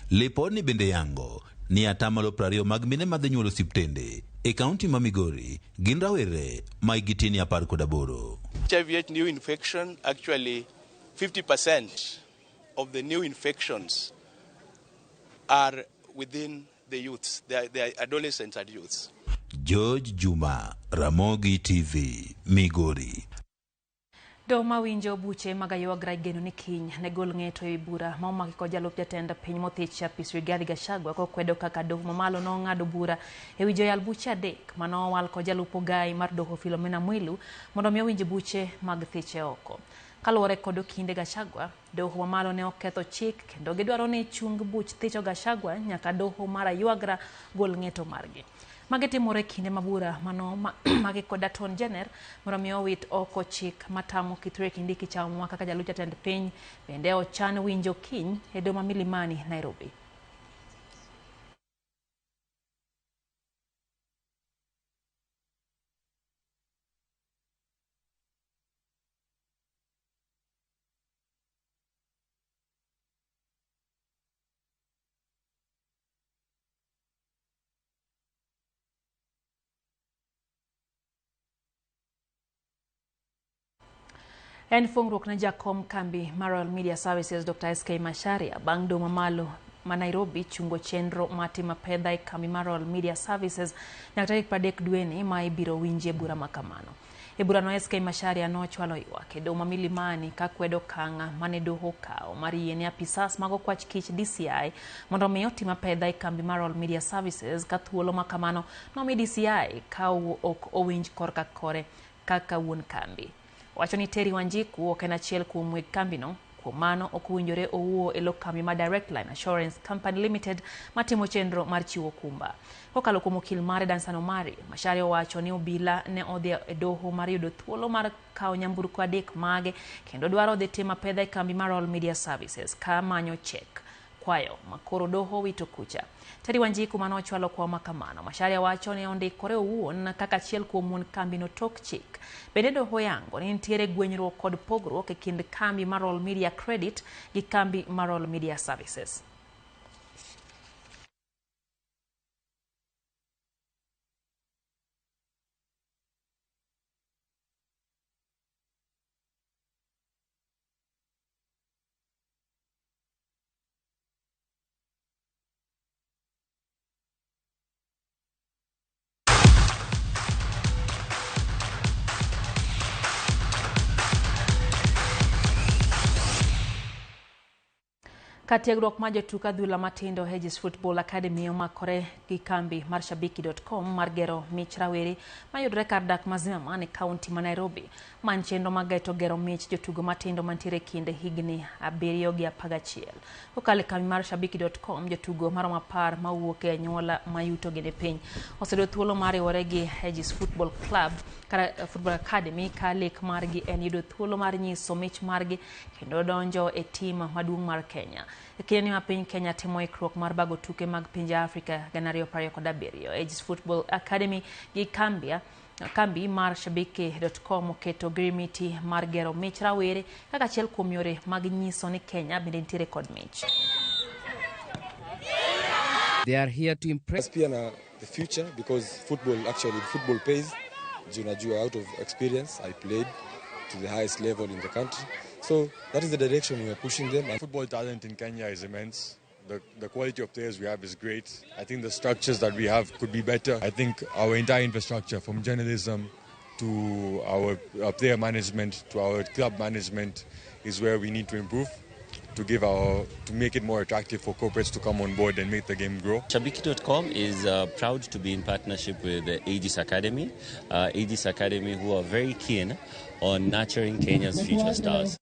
Lipodni bende yango ni 20% mag mine madhi nyuolo osiptende e kaunti ma Migori gin rawere ma hikgi tin ne 18. HIV new infection, actually 50% of the new infections are within the youths, they are adolescents and youths. George Juma, Ramogi TV, Migori. Doho mawinjo buche mag Aywagra igeno ni kiny ne gol ng'eto ewi bura ma omaki kod jalup jatend piny mothich Apis Rigathi Gachagua kokwedo kaka doho mamalo nong'ado bura ewi joyal buche 3 manowal kod jalup ogai mar doho Philomena Mwilu mondo mi owinj buche mag thiche oko. Kaluwore kod okinde Gachagua, doho mamalo ne oketho chik kendo gidwaro ni chung buch thicho Gachagua nyaka doho mar Aywagra gol ng'eto margi. Magi timore kinde ma bura mano magi kod Attorney General mondo mi owit oko chik matamo Kithure Kindiki chamo kaka jalup jatend piny bende ochan winjo kiny e doho ma Milimani, Nairobi. En fungruok ne jakom kambi mar Royal Media Services Dr. SK Macharia bang' doho mamalo ma Nairobi chungo chenro mar timo apedha e kambi mar Royal Media Services nyaka tarik 30 dweni ma ibiro winjie bura makamano. E burano SK Macharia nochwalo ywak e doho ma Milimani kakwedo okang' mane doho okawo mar yiene apisas mag okwach kich DCI mondo omi otim apedha e kambi mar Royal Media Services ka thuolo makamano nomi DCI ka ok owinj korka kore kaka wuon kambi. Wacho ni Terry Wanjiku ok en achiel kuom weg kambino, kuom mano ok owinjore owuo e lo kambi mar Direct Line Assurance Company Limited matimo chenro mar chiwo kumba. Kokalo kuom okil mare Dansan Omari, Macharia owacho ni obila ne odhi e doho mar yudo thuolo mar kawo nyamburko 3 mage kendo dwaro dhi timo apedha e kambi mar Royal Media Services ka manyo chek kwayo makoro doho wito kucha. Terry Wanjiku mane ochwalo kwayo makamano, Macharia wacho ni ondikore owuon kaka achiel kuom wuon kambino tok chik. Bende doho yango ni nitiere gwenyruok kod pogruok e kind kambi mar Royal Media Credit gi kambi mar Royal Media Services. Katiegruok mar jotuk adhula matindo Aegis Football Academy omakore gi kambi mar Shabiki.com mar gero mich rawere mayudore kar dak ma Zimmerman e kaunti ma Nairobi. Man chenro mar geto gero mich jotugo matindo mantiere kinde higni 7 gi 11. Kokalo e kambi mar Shabiki.com, jotugo maromo 10 mawuok e anyuola mayuto gi ni piny oseyudo thuolo mar riwore gi Aegis Football Club Football Academy ka lek margi en yudo thuolo mar nyiso mich margi kendo donjo e tim maduong' mar Kenya. E kinde ma piny Kenya timo ikruok mar bago tuke mag pinje Afrika 2027, Aegis Football Academy gi kambi mar Shabiki.com oketo girimiti mar gero mich rawere kaka achiel kuom yore mag nyiso ni Kenya bende nitiere kod mich. They are here to impress pia na the future because football actually football pays. Unajua, out of experience I played to the highest level in the country. So that is the direction we are pushing them. And football talent in Kenya is immense. The quality of players we have is great. I think the structures that we have could be better. I think our entire infrastructure, from journalism to our player management to our club management, is where we need to improve to make it more attractive for corporates to come on board and make the game grow. Shabiki.com is proud to be in partnership with the Aegis Academy. Aegis Academy, who are very keen on nurturing Kenya's future stars.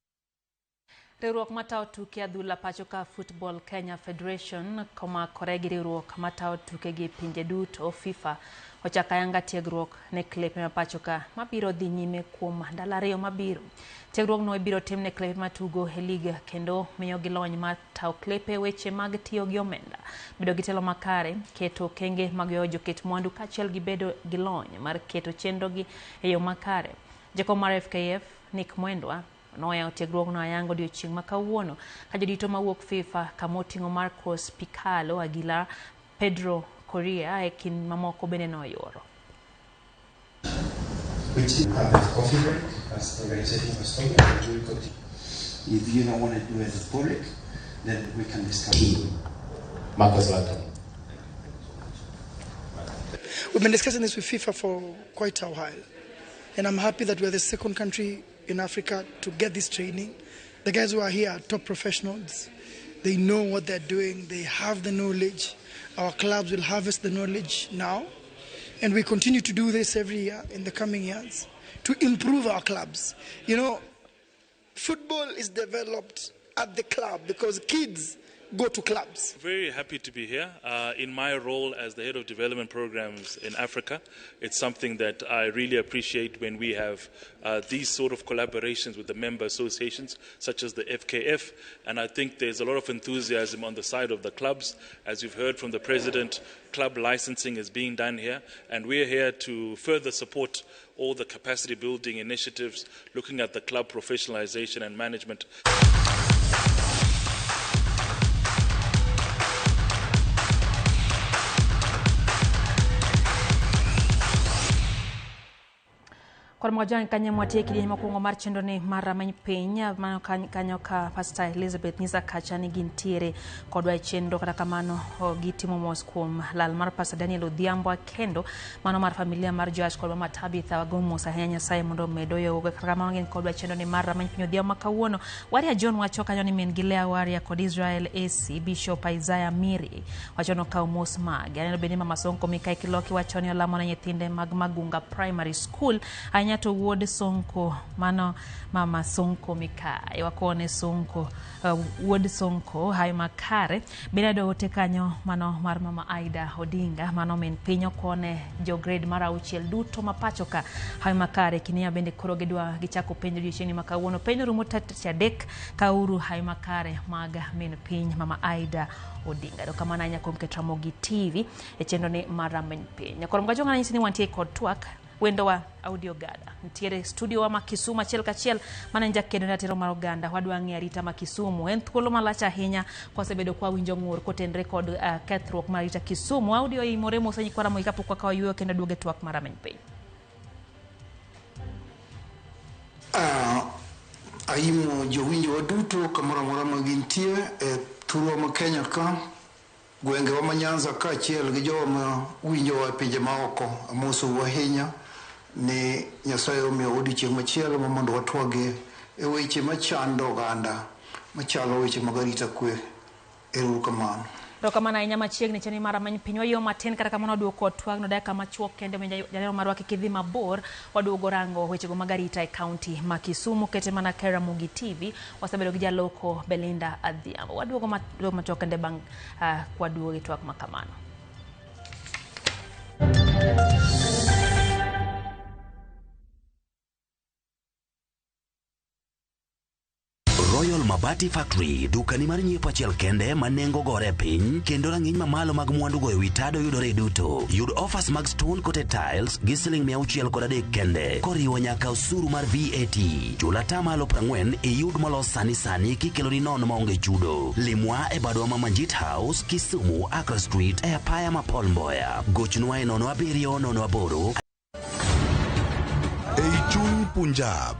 Riwruok matayo tuke adhula pacho ka Football Kenya Federation komakore gi riwruok matayo tuke gi pinje duto FIFA ochako ayanga tiegruok ne klepe ma pacho ka mabiro dhi nyime kuom ndalo 2 mabiro. Tiegruok no ibiro tim ne klepe matugo e liga kendo miyo gi lony mar tayo klepe, weche mag tiyo gi omenda, bedo gi telo makare, keto okenge mag ywayo joket mwandu kaachiel gi bedo gi lony mar keto chenro gi e yo makare. Jakom mar FKF Nick Mwendwa noyawo tiegruogno ayanga odiochieng' ma kawuono ka jodito mawuok FIFA kamoting'o Marcos Picalo Aguilar, Pedro Correa e kind mamoko bende noyuoro. We have a coffee break as the organization was told, and we will continue. If you don't want to do it as public, then we can discuss. Marcus London. We've been discussing this with FIFA for quite a while, and I'm happy that we're the second country in Africa to get this training. The guys who are here are top professionals. They know what they're doing. They have the knowledge. Our clubs will harvest the knowledge now. And we continue to do this every year in the coming years to improve our clubs. You know, football is developed at the club because kids go to clubs. Very happy to be here. In my role as the head of development programs in Africa, it's something that I really appreciate when we have these sort of collaborations with the member associations, such as the FKF. And I think there's a lot of enthusiasm on the side of the clubs. As you've heard from the president, club licensing is being done here, and we're here to further support all the capacity building initiatives, looking at the club professionalization and management. Kod Mojang kanyo mwatie kidieny mokwongo mar chenro ni mar rameny piny mano kanyo ka Pastor Elizabeth nyisa kacha ni gintiere kodwa e chenro. Kata kamano gitimo mos kuom lal mar Pastor Daniel Odhiambo kendo mano mar familia mar Joash kod Mama Tabitha. Wago mos ahinya Nyasaye mondo omed oyogo. Kata kamano gin kodwa e chenro ni mar rameny piny odhiambo ma kawuono. Waria John wacho kanyo ni min gi Lea Waria kod Israel AC Bishop Isaiah Miri wacho nokawo mos mage. Aneno bende Mama Sonko Mikai Kiloki wacho ni olamo ne nyithinde mag Magunga Primary School ahinya to wuod Sonko, mano Mama Sonko Mikai wakone Sonko, wuod Sonko hayo makare. Bende ayudo ote kanyo mano mar Mama Aida Odinga mano min piny okone jo grade mar 6 duto ma pacho ka hayo makare. Kinia bende koro gidwa gichako penjo odiochieng' ma kawuono. Penjo rumo tich adek kauru hayo makare mag min piny Mama Aida Odinga. Erokamano ahinya kuom keto Ramogi TV e chenro ni mar rameny piny. Koro mgacho ng'ana nyisi ni wantie kod twak wendowa Audio Gada nitiere studio wa ma Kisumu achiel kachiel mana en jakedo ne ratiro mar oganda. Wadwa ng'eyo arita ma Kisumu en thuolo malach ahinya kwasebedo kwa winjo ng'ur kotenre kod kethruok mar arita Kisumu. Audio imore mos nyikwa Ramogi kapok wakawo yueyo kendo duogo e twak mar rameny piny. Aimo jowinjo duto kamoro amora ma gintie e thurwa ma Kenya ka, gwengewa ma Nyanza kaachiel gi joma winjowa e pinje maoko. Amosou ahinya ni Nyasaye omiyo odiochieng' machielo ma mondo watwagi e weche machando oganda machalo weche mag arita kwe. Ero kamano. Erokamano ahinya machiegni chenro mar rameny piny. Wayueyo matin kata kamano waduogo twagno dakika machuok kende janeno marwa kik idhi mabor. Waduogo rango wechego mag arita e kaunti ma Kisumu. Kete mana ka Ramogi TV. Wasebedo gi jaloko Belinda Adhiambo. Waduogo machuok kende bang' kwaduogo gi twak makamano. Royal Mabati Factory, dukani mar nyiepo achiel kende ma nengo gore piny kendo rang'iny mamalo mag mwandu go ewi tado yudore duto. Yud offers mag stone coated tiles gi siling 603 kende koriwo nyaka osuru mar VAT. Chul 40% iyud molos sani sani kikeloni nono maonge chudo. Limwa e badwa ma Manjit House, Kisumu, Accra Street e apaya ma Paul Mboya. Gochnwa e 07 08. Ei chuny Punjab,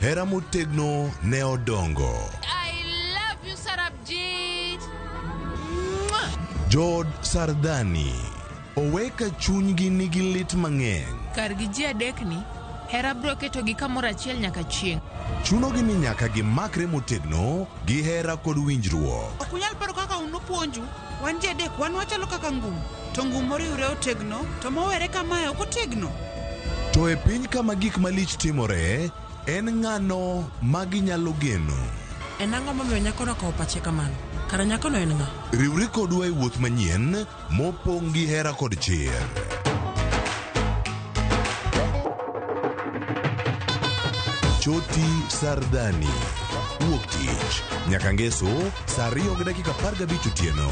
hera motegno ne odongo. I love you, Sarabjit. Jood Sardani oweka chunygi nigi lit mang'eny. Kargi ji adekni, hera biro ketogi kamoro achiel nyaka chieng'. Chunogi ni nyaka gimakre motegno gi hera kod winjruok. Ok unyal paro kaka un upuonju. Wan ji adek, wan wachalo kaka ngum. To ngum moriwre otegno, to mowere kamae ok otegno. To e piny kama gik malich timore, en ng'ano ma ginyalo geno? En ang'o momiyo nyakono okawo pache kamano? Kara nyakono en ng'a? Riwri kodwa e wuoth manyien mopong' gi hera kod chir. Choti Sardani. Wuok tich nyaka ngeso saa 2:15 otieno.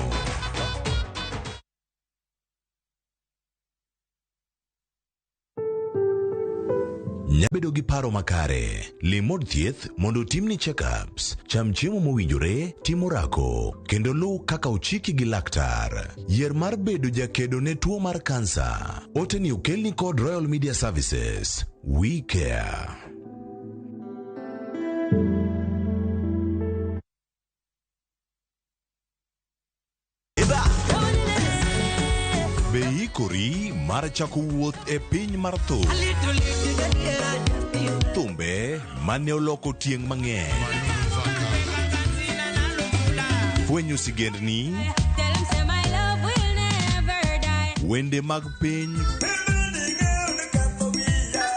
Bedo gi paro makare. Lim od thieth mondo otimni check-ups, cham chiemo mowinjore, tim orako, kendo luw kaka ochiki gi laktar. Yier mar bedo jakedo ne tuo mar kansa. Ote ni okelni kod Royal Media Services. We care. Be iikori mar chako wuoth e piny mar thum? Thumbe mane oloko tieng' mang'eny. Fwenyo sigendni, wende mag piny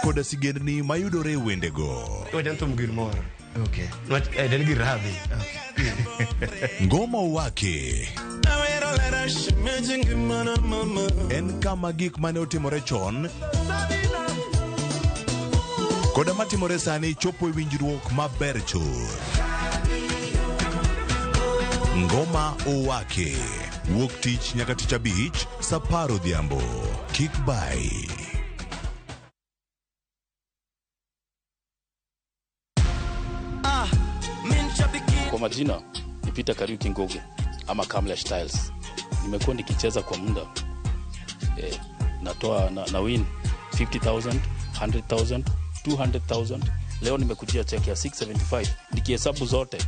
koda sigendni mayudore e wendego. Wacha thum gir moro. Okay. Nwach en gir radhi. Ngoma Owake en kama gik mane otimore chon koda matimore sani chopo e winjruok maber chuth. Ngoma Owake wuok tich nyaka tich abich saa 10 odhiambo. Kik bai. Kwa majina ni Peter Kariuki Ngugi ama Kamlesh Tiles. Nimekuwa nikicheza kwa muda natoa na win 50,000, 100,000, 200,000. Leo nimekujia check ya 675. Nikihesabu zote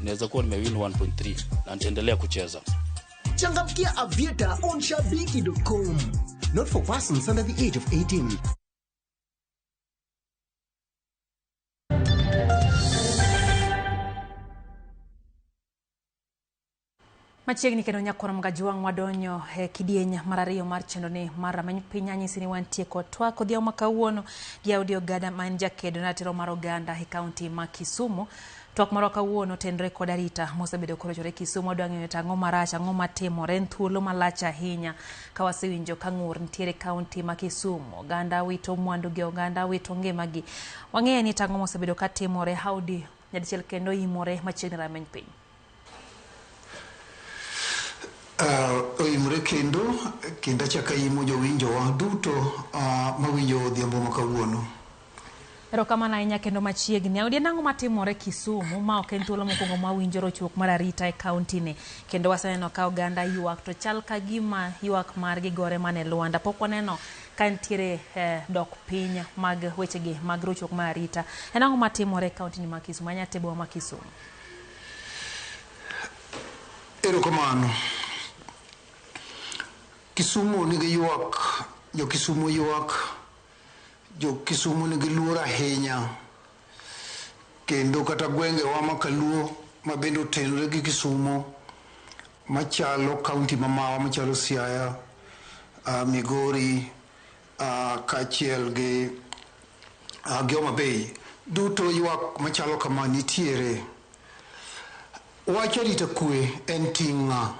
naweza kuwa nimewin 1.3 na nitaendelea kucheza. Changamkia Aviator on shabiki.com. Not for persons under the age of 18. Machiegni kendo nyakwar Mgajwang' wadonjo e kidieny mar ariyo mar chenro ni mar rameny piny. Anyisi ni wantie kod twak odhiambo ma kawuono gi Audi Ogada ma en jakedo ne ratiro mar oganda e kaunti ma Kisumu. Twak marwa kawuono otenore kod arita mosebedo korochore Kisumu. Wadwa ng'eyo to ang'o marach, ang'o matimore. En thuolo malach ahinya ka wasewinjo ka ng'ur nitiere kaunti ma Kisumu. Oganda wito mwandugi, oganda wito ngimagi. Wang'eyo ni to ang'o mosebedo katimore. Audi nyadichiel kendo imore machiegni rameny piny. Oimore kendo achako aimo jowinjowa duto mawinjo odhiambo ma kawuono. Erokamano ahinya kendo machiegni. Audi, en ang'o matimore Kisumu ma ok en thuolo mokwongo mawinjo rochruok mar arita e kaunti ni? Kendo waseneno ka oganda ywak to chal ka gima ywak margi gore mana e lwanda. Pok waneno ka nitiere dok piny mag wechegi mag rochruok mar arita. En ang'o matimore e kaunti ni ma Kisumu? Anya tebo ma Kisumu. Erokamano. Kisumu nigi ywak, jo Kisumu ywak, jo Kisumu nigi luor ahinya. Kendo kata gwengewa ma Kaluo ma bende otenore gi Kisumu machalo kaunti mamawa machalo Siaya, Migori, kaachiel gi Homa Bay, duto ywak machalo kama nitiere. Wach arita kwe en ting' ng'a?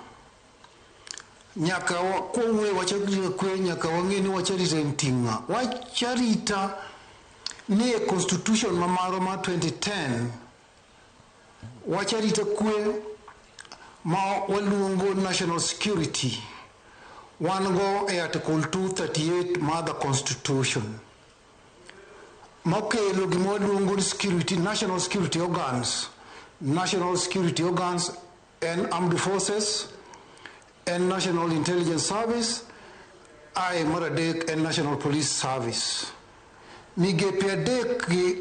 Nyaka kwawuoyo wach arita kwe nyaka wang'e ni wach arita en ting' ng'a? Wach arita ni e constitution ma marwa mar 2010, wach arita kwe ma waluongo national security wan go e article 238 mar the constitution mokelo gima waluongo ni security, national security organs. National security organs en armed forces, en National Intelligence Service, ae mar adek en National Police Service. Migepe adek gi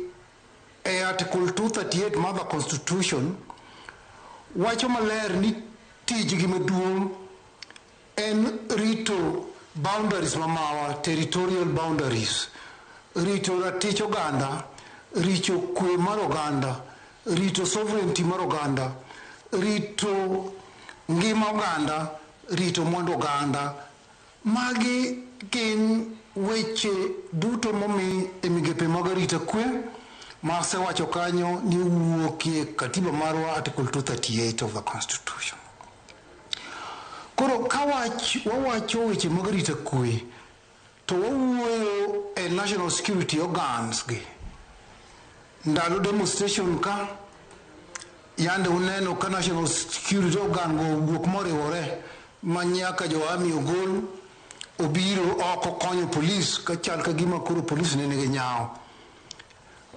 e article 238 mar the constitution wacho maler ni tijgi maduong' en rito boundaries mamawa, territorial boundaries, rito ratich oganda, rito kwe mar oganda, rito sovereignty mar oganda, rito ngima oganda, rito mwandu oganda. Magi gin weche duto momi e migepe mag arita kwe ma asewacho kanyo ni wuokie katiba marwa article 238 of the constitution. Koro ka wawacho weche mag arita kwe to wawuoyo e national security organs gi. Ndalo demonstration ka yande uneno ka national security organ go owuok moriwore ma nyaka jo army ogol obiro oko konyo polis ka chal ka gima koro polis ne nigi nyawo.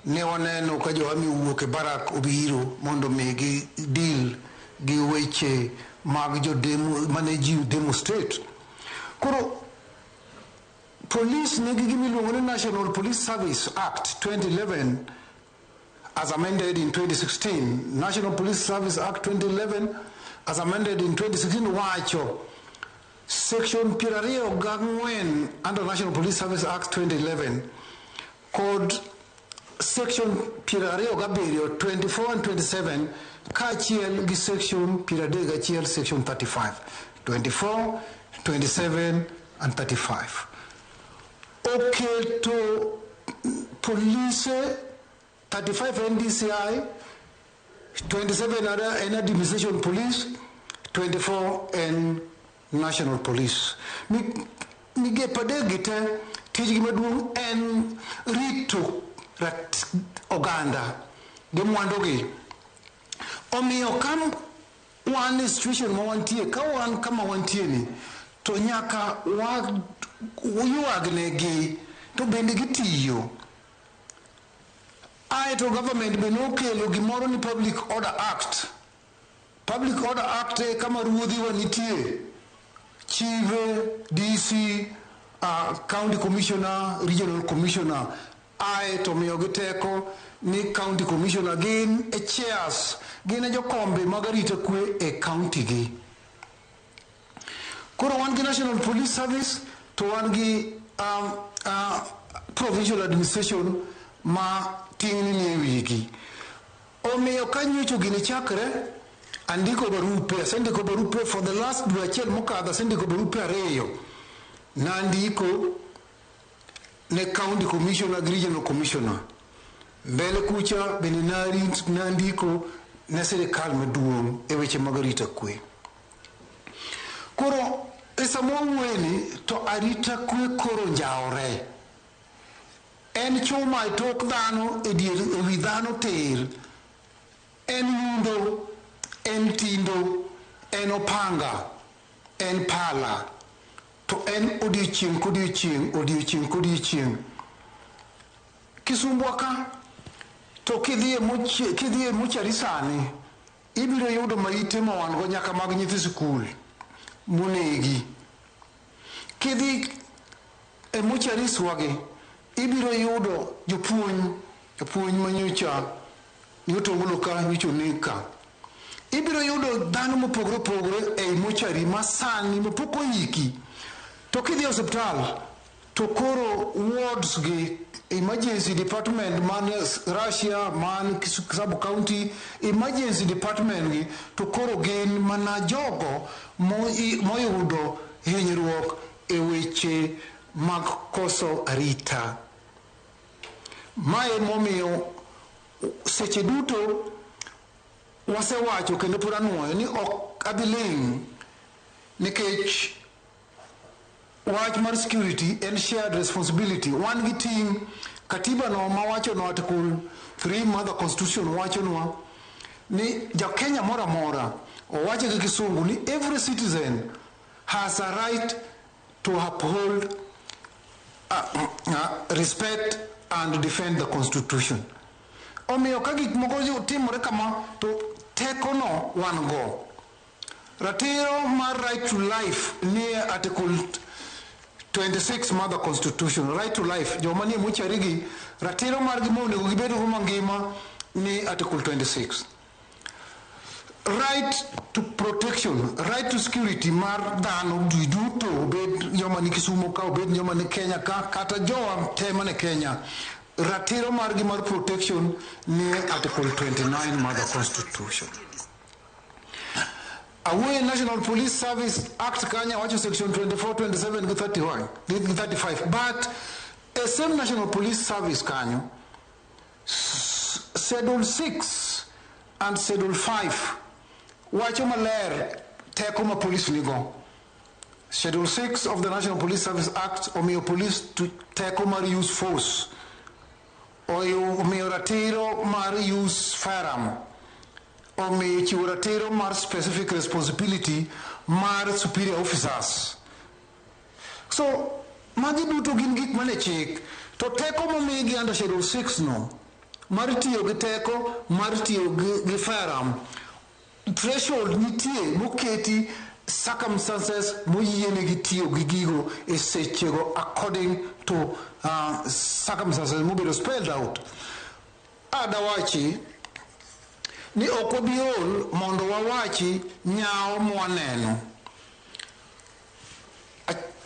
Ne waneno ka jo army owuok e barak obiro mondo mi gi deal gi weche mag jo demo mane ji demonstrate. Koro police nigi gima iluongo ni National Police Service Act 2011 as amended in 2016. National Police Service Act 2011 as amended in 2016 wacho section 24 under National Police Service Act 2011 kod section 27, 24 and 27 kaachiel gi section 31, section 35. 24, 27 and 35. Oketo polise 35 NDCI, 27 en administration police, 24 en national police. Migepe adek gi te tijgi maduong' en rito oganda gi mwandugi. Omiyo ka wan e situation ma wantie, ka wan kama wantie ni, to nyaka waywagnegi to bende gitiyo. Aeto government be nokelo gimoro ni Public Order Act. Public Order Act e kama ruodhiwa nitie, chife, DC, county commissioner, regional commissioner. Aeto miyogi teko ni county commissioner gin e chairs, gin e jokombe mag arita kwe e county gi. Koro wan gi National Police Service to wan gi provincial administration ma ting'ni ni e wigi. Omiyo ka nyocha gini chakre, andiko barupe, asendiko barupe for the last dwe achiel mokadho, asendiko barupe ariyo. Nandiko ne county commissioner gi regional commissioner. Mbele kucha bende nandiko ne sirikal maduong' e weche mag arita kwe. Koro e sama wawuoyeni to arita kwe koro njawore. En chuma e tok dhano e dier e wi dhano tir. En nyundo, en tindo, en opanga, en pala. To en odiochieng' kodiochieng', odiochieng' kodiochieng'. Kisumbwa ka, to kidhi e mochari sani, ibiro yudo maite ma wan go nyaka mag nyithi sikul monegi. Kidhi e mochari swagi, ibiro yudo jopuonj manyocha nyotongulo ka, nyocha oneg ka. Ibiro yudo dhano mopogore opogore ei mochari masani mapok oiki. To kidhi e osiptal, to koro wards gi emergency department man Russia, man sub county emergency department gi, to koro gin mana jogo moyudo hinyruok e weche mag koso arita. Mae momiyo seche duto wasewacho kendo pod anuoyo ni ok adhi ling' nikech wach mar security en shared responsibility. Wan gi ting' katiba no mawacho no Article 3 mar constitution wachonwa ni ja Kenya moro amora, owacho gi kisungu ni every citizen has a right to uphold, respect and defend the constitution. Omiyo ka gik moko timore kama to teko no wan go. Ratiro mar right to life nie Article 26 mar the constitution, right to life. Joma nie mochari gi, ratiro margi monego gibed go mangima ni Article 26. Right to protection, right to security mar dhano duto, obed joma ni Kisumu ka, obed joma ni Kenya ka, kata jowa te mane Kenya, ratiro margi mar protection ni Article 29 mar the constitution. Awuoye National Police Service Act kanya wacho section 24, 27 gi 31, gi 35. But a same National Police Service kanyo, Schedule 6 and Schedule 5 wacho maler teko ma police nigo. Schedule 6 of the National Police Service Act omiyo police to teko mar use force, omiyo ratiro mar use firearm, omiyo chiwo ratiro mar specific responsibility mar superior officers. So magi duto gin gik mane chik, to teko momigi under Schedule 6 no mar tiyo gi teko mar tiyo gi firearm. Threshold nitie moketi, circumstances moyienegi tiyo gi gigo e sechego according to circumstances mobedo spelled out. Adawachi ni ok wabi ol mondo wawachi nyawo mwaneno.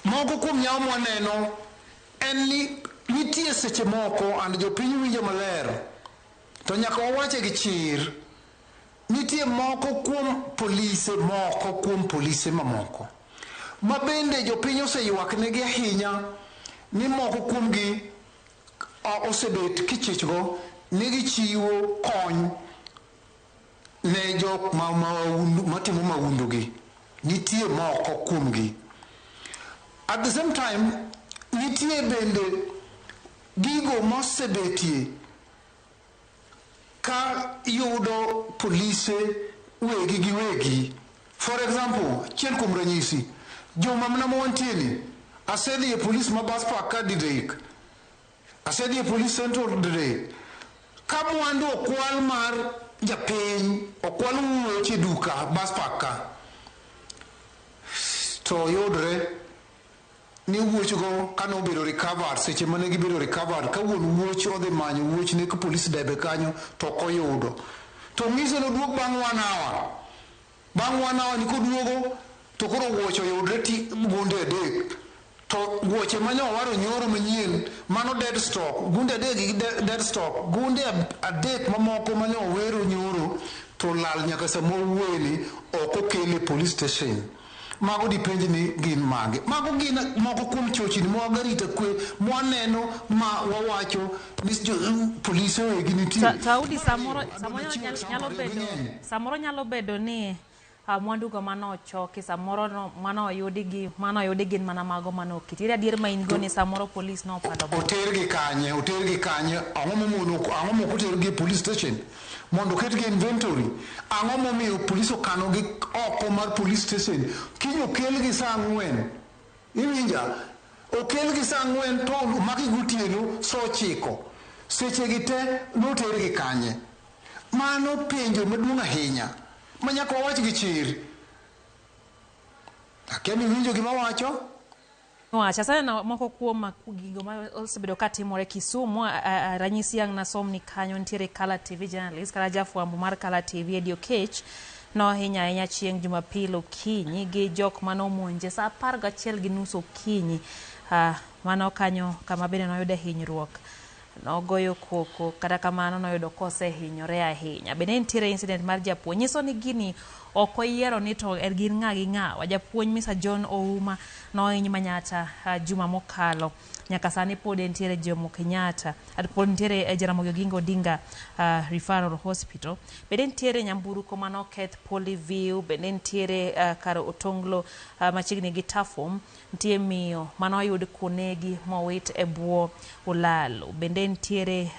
Moko kuom nyawo mwaneno en ni nitie seche moko, and jopiny winjo maler, to nyaka wawache gi chir, nitie moko kuom polise, moko kuom polise mamoko ma bende jopiny oseywak negi ahinya ni moko kuomgi osebet kichichgo ni gichiwo kony ne jok matimo mahundu gi. Nitie moko kuomgi. At the same time, nitie bende gigo mosebetie ka yudo polise wegi gi wegi. For example, achiel kuom ranyisi, juma mana ma wantie ni, asedhi e polis ma Bus Park ka didek, asedhi e Police Central didek, ka mwandu okwal mar japiny, okwal wuoche e duka Bus Park ka, to yudre ni wuochgo kane obedo recovered, seche mane gibedo recovered, ka wuon wuoch odhi manyo wuochne ka polis debe kanyo to ok oyudo, to ng'ise noduog bang' one hour. Bang' one hour ni koduogo to koro wuoch oyudre ti gunde 3, to wuoche mane owaro nyoro manyien mano dead stock, gunde 3 gi dead stock, gunde 3 mamoko mane owero nyoro to lal nyaka sama owuoyeni ok okel e police station. Mago dipenj ni gin mage? Mago gin moko kuom chochni mag arita kwe mwaneno ma wawacho ni polise wegi nitie. To Audi, samoro nyalo bedo ni mwandugo manochoki samoro no, manoyudi gi manoyudi gin mana mago manoketi. Ere adier ma in go ni samoro polis nopando? Otergi kanye? Otergi kanye? Ang'o momono? Ang'o mok otergi e police station mondo oketgi e inventory? Ang'o momiyo polis okanogi oko mar police station? Kiny okelgi saa 4, iwinja, okelgi saa 4 to omaki gotieno saa 9. Sechegi te notergi kanye? Mano penjo maduong' ahinya ma nyaka wawach gi chir. Akia ni iwinjo gima awacho? Wach aseneno moko kuom gigo ma osebedo katimore Kisumu. Ranyisi ang' nasom ni kanyo nitiere Kala TV journalist kata jafwambo mar Kala TV Eddie Okech nohinyo ahinya chieng' Jumapil okinyi gi jok manomonje saa 11:30 okinyi. Mano kanyo kama bende noyude hinyruok, nogoyo koko, kata kamano noyudo kosehinyore ahinya. Bende nitiere incident mar japuonj, nyiso ni gini ok oyiero ni to gin ng'a gi ng'awa. Japuonj Mr. John Ouma nohiny Manyatta juma mokalo, nyaka sani pod entiere Jomo Kenyatta, pod nitiere e Jaramogi Oginga Odinga Referral Hospital. Bende nitiere nyamburko manoketh Polyview, bende nitiere kar Otonglo machiegni gi Tafom, nitie miyo manoyud konegi mowit e bwo olalo. Bende nitiere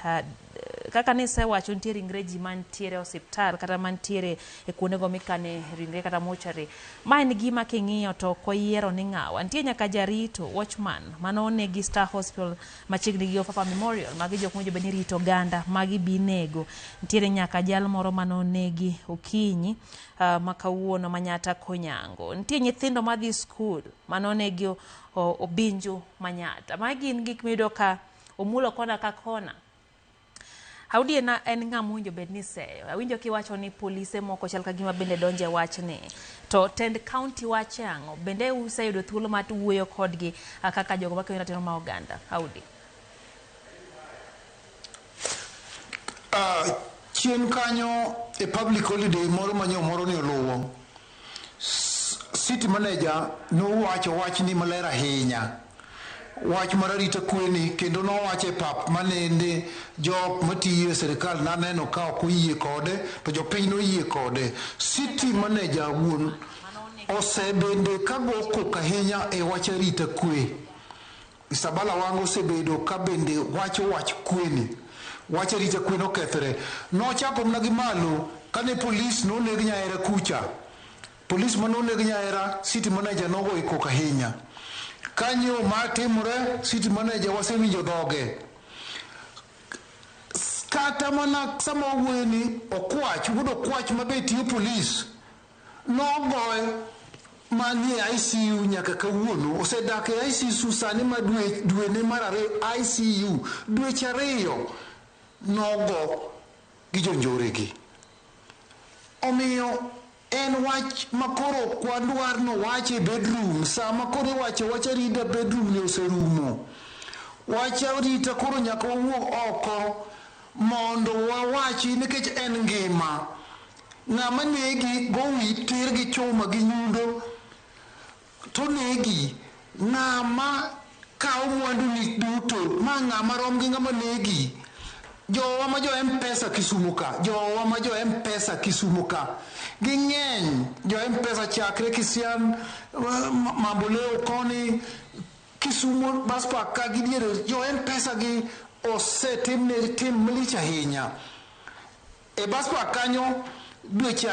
kaka nisewacho, nitie ringre ji mantiere e osiptal kata mantiere e kuondego mikane ringre kata mochari. Ma en gima king'iyo to ok oyiero ni ng'awa. Nitie nyaka jarito watchman manonegi Star Hospital machiegni gi Ofafa Memorial. Magi jok mowinjo bed ni rito oganda, magi bi nego. Nitiere nyaka jal moro manonegi okinyi ma kawuono Manyatta Konyango. Nitie nyithindo madhi skul manonegi Obinju Manyatta. Magi gin gik miyudo ka omulo kona ka kona. Audi en ng'ama owinjo bed ni seyo. Awinjo kiwacho ni polise moko chal ka gima bende donje wachni. To tend county wache ang'o? Bende useyudo thuolo mar wuoyo kodgi kaka jogo makedo ratiro ma oganda? Audi. Chien kanyo e public holiday moro manyo moro ni oluwo, city manager nowacho wachni maler ahinya, wach mar arita kwe ni, kendo nowacho e pap manende jok matiyo e sirikal naneno ka ok oyie kode, to jopiny noyie kode. City manager wuon osebende ka go koko ahinya e wach arita kwe. Isabala Wanga osebedo ka bende wacho wach kwe ni, wach arita kwe nokethre. Nochako mana gi malo kane polis noneg Nyaera kucha. Polis manoneg Nyaera, city manager nogoyo koko ahinya. Kanyo matimore, city manager wasewinjo dhoge. Ka Kata mana sama wawuoyo ni Okwach, wuod Okwach ma be tiyo polis, nogoye manie ICU nyaka kawuono. Osedak e ICU sani ma dwe, dwene mar ariyo ICU, dweche ariyo nogo gi jonjoregi. Omiyo en wach ma koro ok wadwar nowache e bedroom. Sama koro iwacho wach arita bedroom ni oserumo. Wach arita koro nyaka wawuog oko mondo wawachi nikech en ngima. Ng'ama negi go wi tir gi chuma gi nyundo to negi. Ng'ama kawo mwanduni duto ma ng'ama rom gi ng'ama negi. Jowa ma jo M-Pesa Kisumu ka, jowa ma jo M-Pesa Kisumu ka, ging'eny jo M-Pesa chakre Kisian, Mamboleo koni, Kisumu bus park ka gi diere, jo M-Pesa gi osetimne tim malich ahinya. E bus park kanyo dweche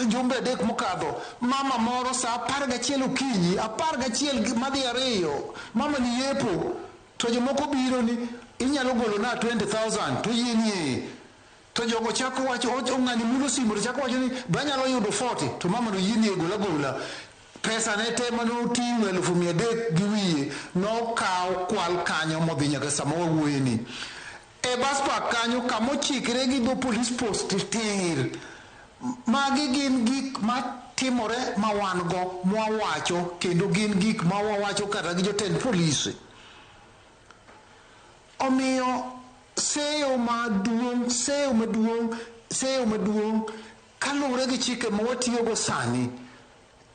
jumbe adek mokadho, mama moro sa 11 okinyi, 11 madhi ariyo, mama ni yepo, to jomoko biro ni inyalo golo na 20,000 to yie ni ee. To jogo chako wacho, ng'ani mulo simu to chako wacho ni be anyalo yudo 40 to mama no yie ni gola gola. Pesa ne te mane oting'o 300,000 gi wiye nokaw kwal kanyo modhi nyaka sama wawuoye ni. E bus park kanyo kamochikre gi dho police post tir. Magi gin gik matimore ma wan go mwawacho kendo gin gik ma wawacho kata gi jotend polise. Omiyo seyo maduong', seyo maduong', seyo maduong' kaluwore gi chike ma watiyogo sani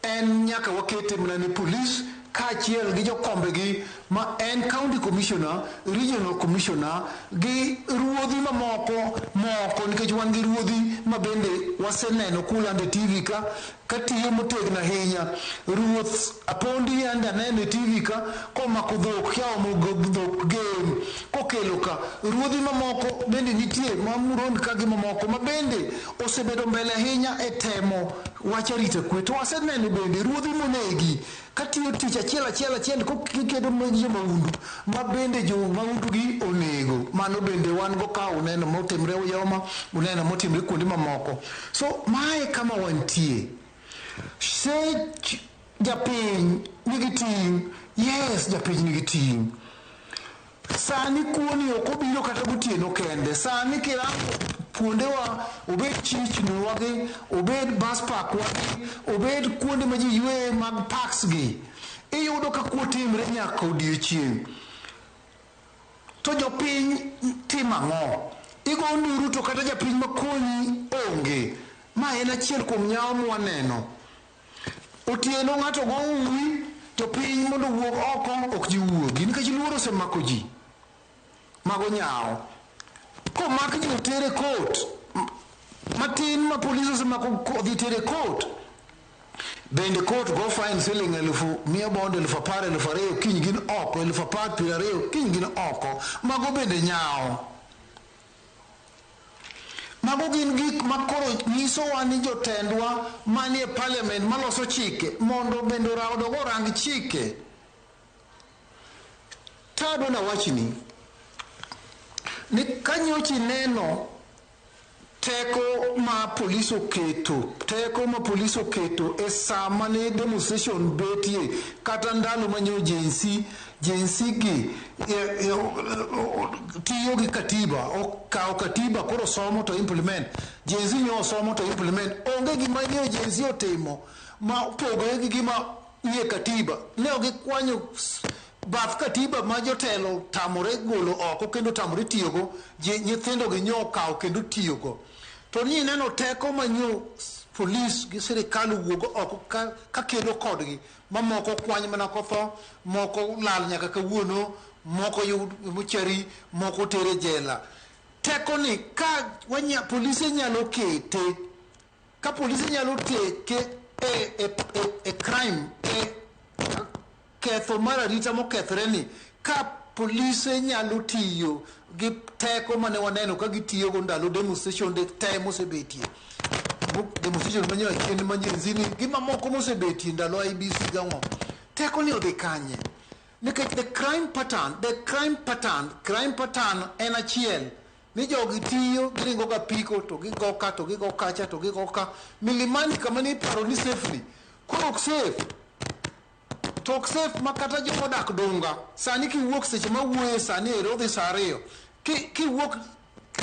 en nyaka wakete mana ne polis kaachiel gi jokombegi ma en county commissioner, regional commissioner gi ruodhi mamoko moko nikech wan gi ruodhi ma bende waseneno kulando e TV ka katiyo motegno ahinya. Ruoth Apondi yande aneno e TV ka komako dhok kiaomo dhok gem kokelo ka. Ruodhi mamoko bende nitie ma Muron ka gi mamoko ma bende osebedo mbele ahinya e temo wach arita kwe. To waseneno bende ruodhi monegi katiyo tich achiel achiel achiel kokikedo gi jo mahundu ma bende jo mahundu gi onego. Mano bende wan go ka uneno motimre Uyoma, uneno motimre kuonde mamoko. So mae kama wantie. Sech japiny nigi ting'. Yes, japiny nigi ting'. Sani kuoni ok obiro kata gotieno kende. Sani kirango kuondewa, obed chichni wagi, obed bus park wagi, obed kuonde ma ji yweye mag parks gi, iyudo ka kuo timre nyaka odiochieng'. To jopiny timo ang'o? Igo nduru to kata japiny makonyi onge. Ma en achiel kuom nyawo mwaneno. Otieno ng'ato go uwi, jopiny mondo owuog oko ok ji wuogi nikech luoro osemako ji. Mago nyawo. Komak ji otere court, matin ma polis osemako odhi tere court. Bende court go fine siling 1,000 miyo bond 10,000 2,000 kiny gin oko, 10,000 20 kiny gin oko. Mago bende nyawo. Mago gin gik ma koro nyisowa ni jotendwa manie parliament maloso chike mondo bende odog orang chike. Tadwa nawachni ni kanyocha ineno teko ma polis oketo, teko ma polis oketo e sama ne demonstration betie kata ndalo ma nyo Gen Z gi tiyo gi katiba, okawo katiba koro somo to implement. Gen Z nyo somo to implement. Onge gima nyo Gen Z otimo ma opogore gi gima nie katiba. Ne ok gikwanyo bath katiba ma jotelo tamore golo oko kendo tamore tiyogo, nyithindo gi nyo okawo kendo tiyogo. To ni ineno teko ma nyo polis gi sirikal owuog oko ka kedo kodgi, ma moko kwany mana kotho, moko lal nyaka kawuono, moko yud mochari, moko tere jela. Teko ni ka polise nyalo kete, ka polise nyalo teke e crime, e ketho mar arita mokethore ni, ka polise nyalo tiyo gi teko mane waneno ka gitiyogo ndalo demonstration de te mosebetie, demonstration manyo achien ma Gen Z ni gi mamoko mosebetie ndalo IEBC gang'o, teko ni odhi kanye? Nikech the crime pattern, the crime pattern, crime pattern en achiel. Ni jogi tiyo, giringo ga piko to gigo ka to gigo kacha to gigo ka. Milimani kama ne iparo ni safe ni, koro ok safe. To ok safe ma kata jomodak Dunga, sani kiwuok seche mawuoye sani ero odhi saa 2, kiwuok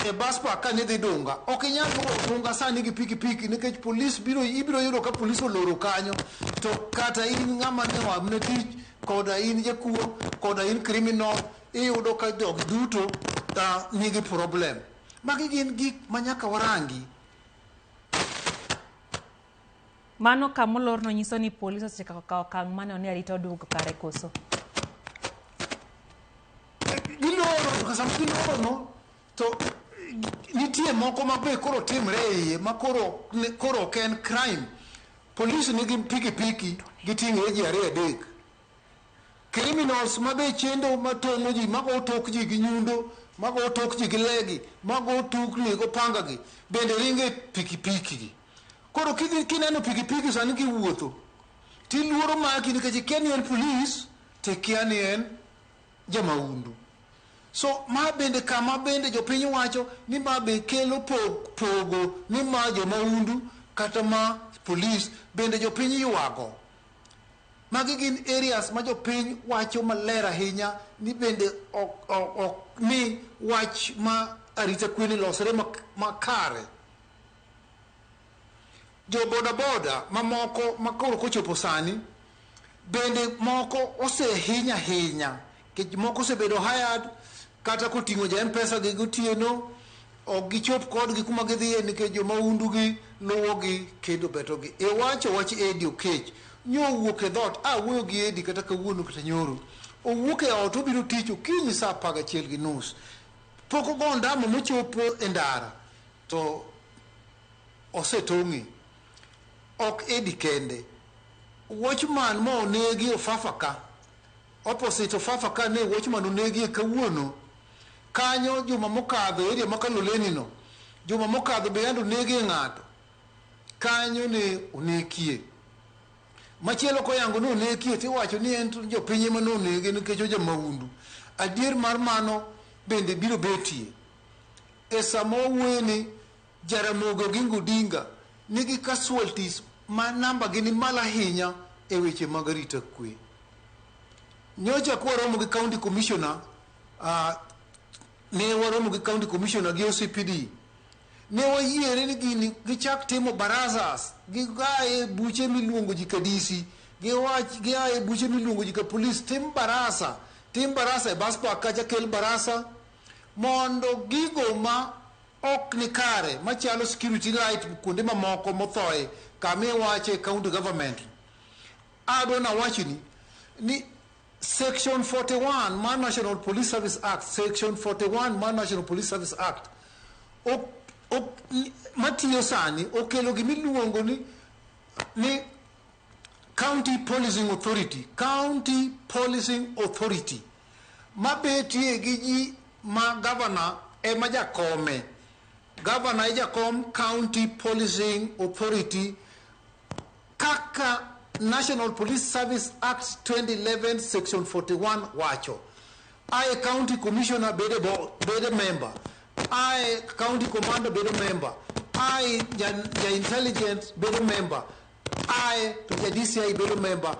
e bus park ka nidhi Dunga, ok inyal luwo Dunga sani gi pikipiki nikech polis biro, ibiro yudo ka polis oloro kanyo. To kata in ng'ama ne oamne tich, koda in jakuo, koda in criminal, iyudo ka jogi duto nigi problem. Magi gin gik ma nyaka warangi. Mano kamolorno nyiso ni polis osechako kawo okang' mane ni arita oduogo kare koso? Giloro, to sama giloro no, to nitie moko ma be koro timre e iye ma koro ok en crime. Polis nigi pikipiki giting'ore ji 2 3. Criminals ma be chendo matong'o ji, mago tok ji gi nyundo, mago tok ji gi legi, mago tukni go panga gi, bende ringe pikipiki gi. Koro kineno pikipiki sani kiwuotho, tiluoro maki nikech ikia ni en polis, tikia ni en jamaundu. So ma bende kama bende jopiny wacho ni ma be kelo pogo ni ma jomaundu kata ma polis bende jopiny ywago. Magi gin areas ma jopiny wacho maler ahinya ni bende ok mi wach ma arita kwe ni losre makare. Jo boda boda mamoko makoro kochopo sani bende moko osehinya ahinya, nikech moko osebedo hired kata koting'o ja M-Pesa gi gotieno, ok gichop kodgi kuma gidhiye nikech jomaundu gi luwogi kendo betogi. E wacho wach Eddie Okech, nyowuok e dhoot, awuoyo gi Eddie kata kawuono kata nyoro, owuok e ot obiro tich okinyi saa 11:30, pok ogo ndamo mochopo e ndara to osetong'e. Ok Eddie kende, watchman ma onegi Ofafa ka, opposite Ofafa ka ne watchman onegi e kawuono kanyo. Juma mokadho area ma Kaloleni no, juma mokadho be yande onegi ng'ato kanyo ne onekie. Machielo koyango ni onekie tiwacho ni en jopiny ema nonege nikech ojamaundu. Adier mar mano bende biro betie. E sama wawuoye ni Jaramogi Oginga Odinga nigi casualties ma namba gi ni malo ahinya e weche mag arita kwe. Nyocha kwaromo gi county commissioner, ne waromo gi county commissioner gi OCPD, ne wayiere ni gini gichak timo barazas, giaye buche miluongo ji ka DC, giaye buche miluongo ji ka police, tim barasa e bus park kacha, kel barasa mondo gigo ma ok ni kare machalo security light kuonde mamoko mothoe kama iwache county government. Adwa nawachni ni section 41 mar National Police Service Act, section 41 mar National Police Service Act matiyo sani okelo gimiluongo ni County Policing Authority, County Policing Authority mabetie gi ji ma governor ema jakome. Governor e jakom County Policing Authority kaka National Police Service Act 2011 section 41 wacho. Ae county commissioner bedo member, ae county commander bedo member, ae ja intelligence bedo member, ae to ja DCI bedo member.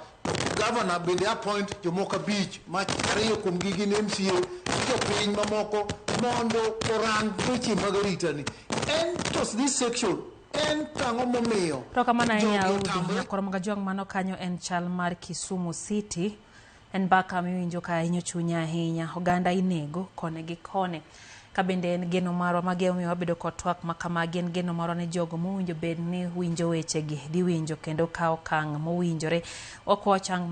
Governor bende appoint jomoko 5 ma 2 kuomgi gin MCA jopiny mamoko mondo orang weche mag arita ni. En to this section en tang'o momiyo To kamano ahinya Audi, nyakoro Magajwang' mano kanyo en chal mar Kisumu City. En mbaka miwinjo ka hinyo chuny ahinya, oganda inego kone gi kone. Ka bende en geno marwa magi omiyo wabedo kod twak ma kamagi, en geno marwa ni jogo mowinjo bed ni winjo wechegi dhi winjo kendo kawo okang' mowinjore. Wakwayo chang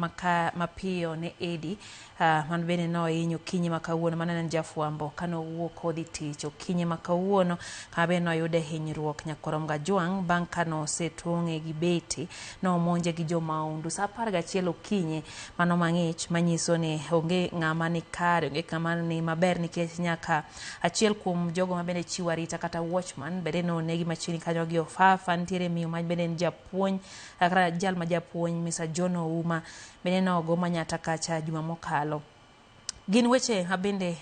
mapiyo ne Eddie, man bende nohinyo okinyi ma kawuono, mano en jafwambo kanowuok odhi tich okinyi ma kawuono, kama bende noyude hinyruok nyakwar Magajwang' bang' kanosetong'e gi beti, nomonje gi jomaundu saa 11 okinyi. Mano mang'ich manyiso ni onge ng'ama ni kare, onge ng'ama ni maber nikech nyaka achiel kuom jogo ma bende chiwo arita kata watchman bende nonegi machiegni kanyo gi Ofafa. Nitiere miyo ma bende en japuonj, kata jal ma japuonj Mr. John Ouma bende nogo Manyata kacha juma mokalo. Gin weche ma bende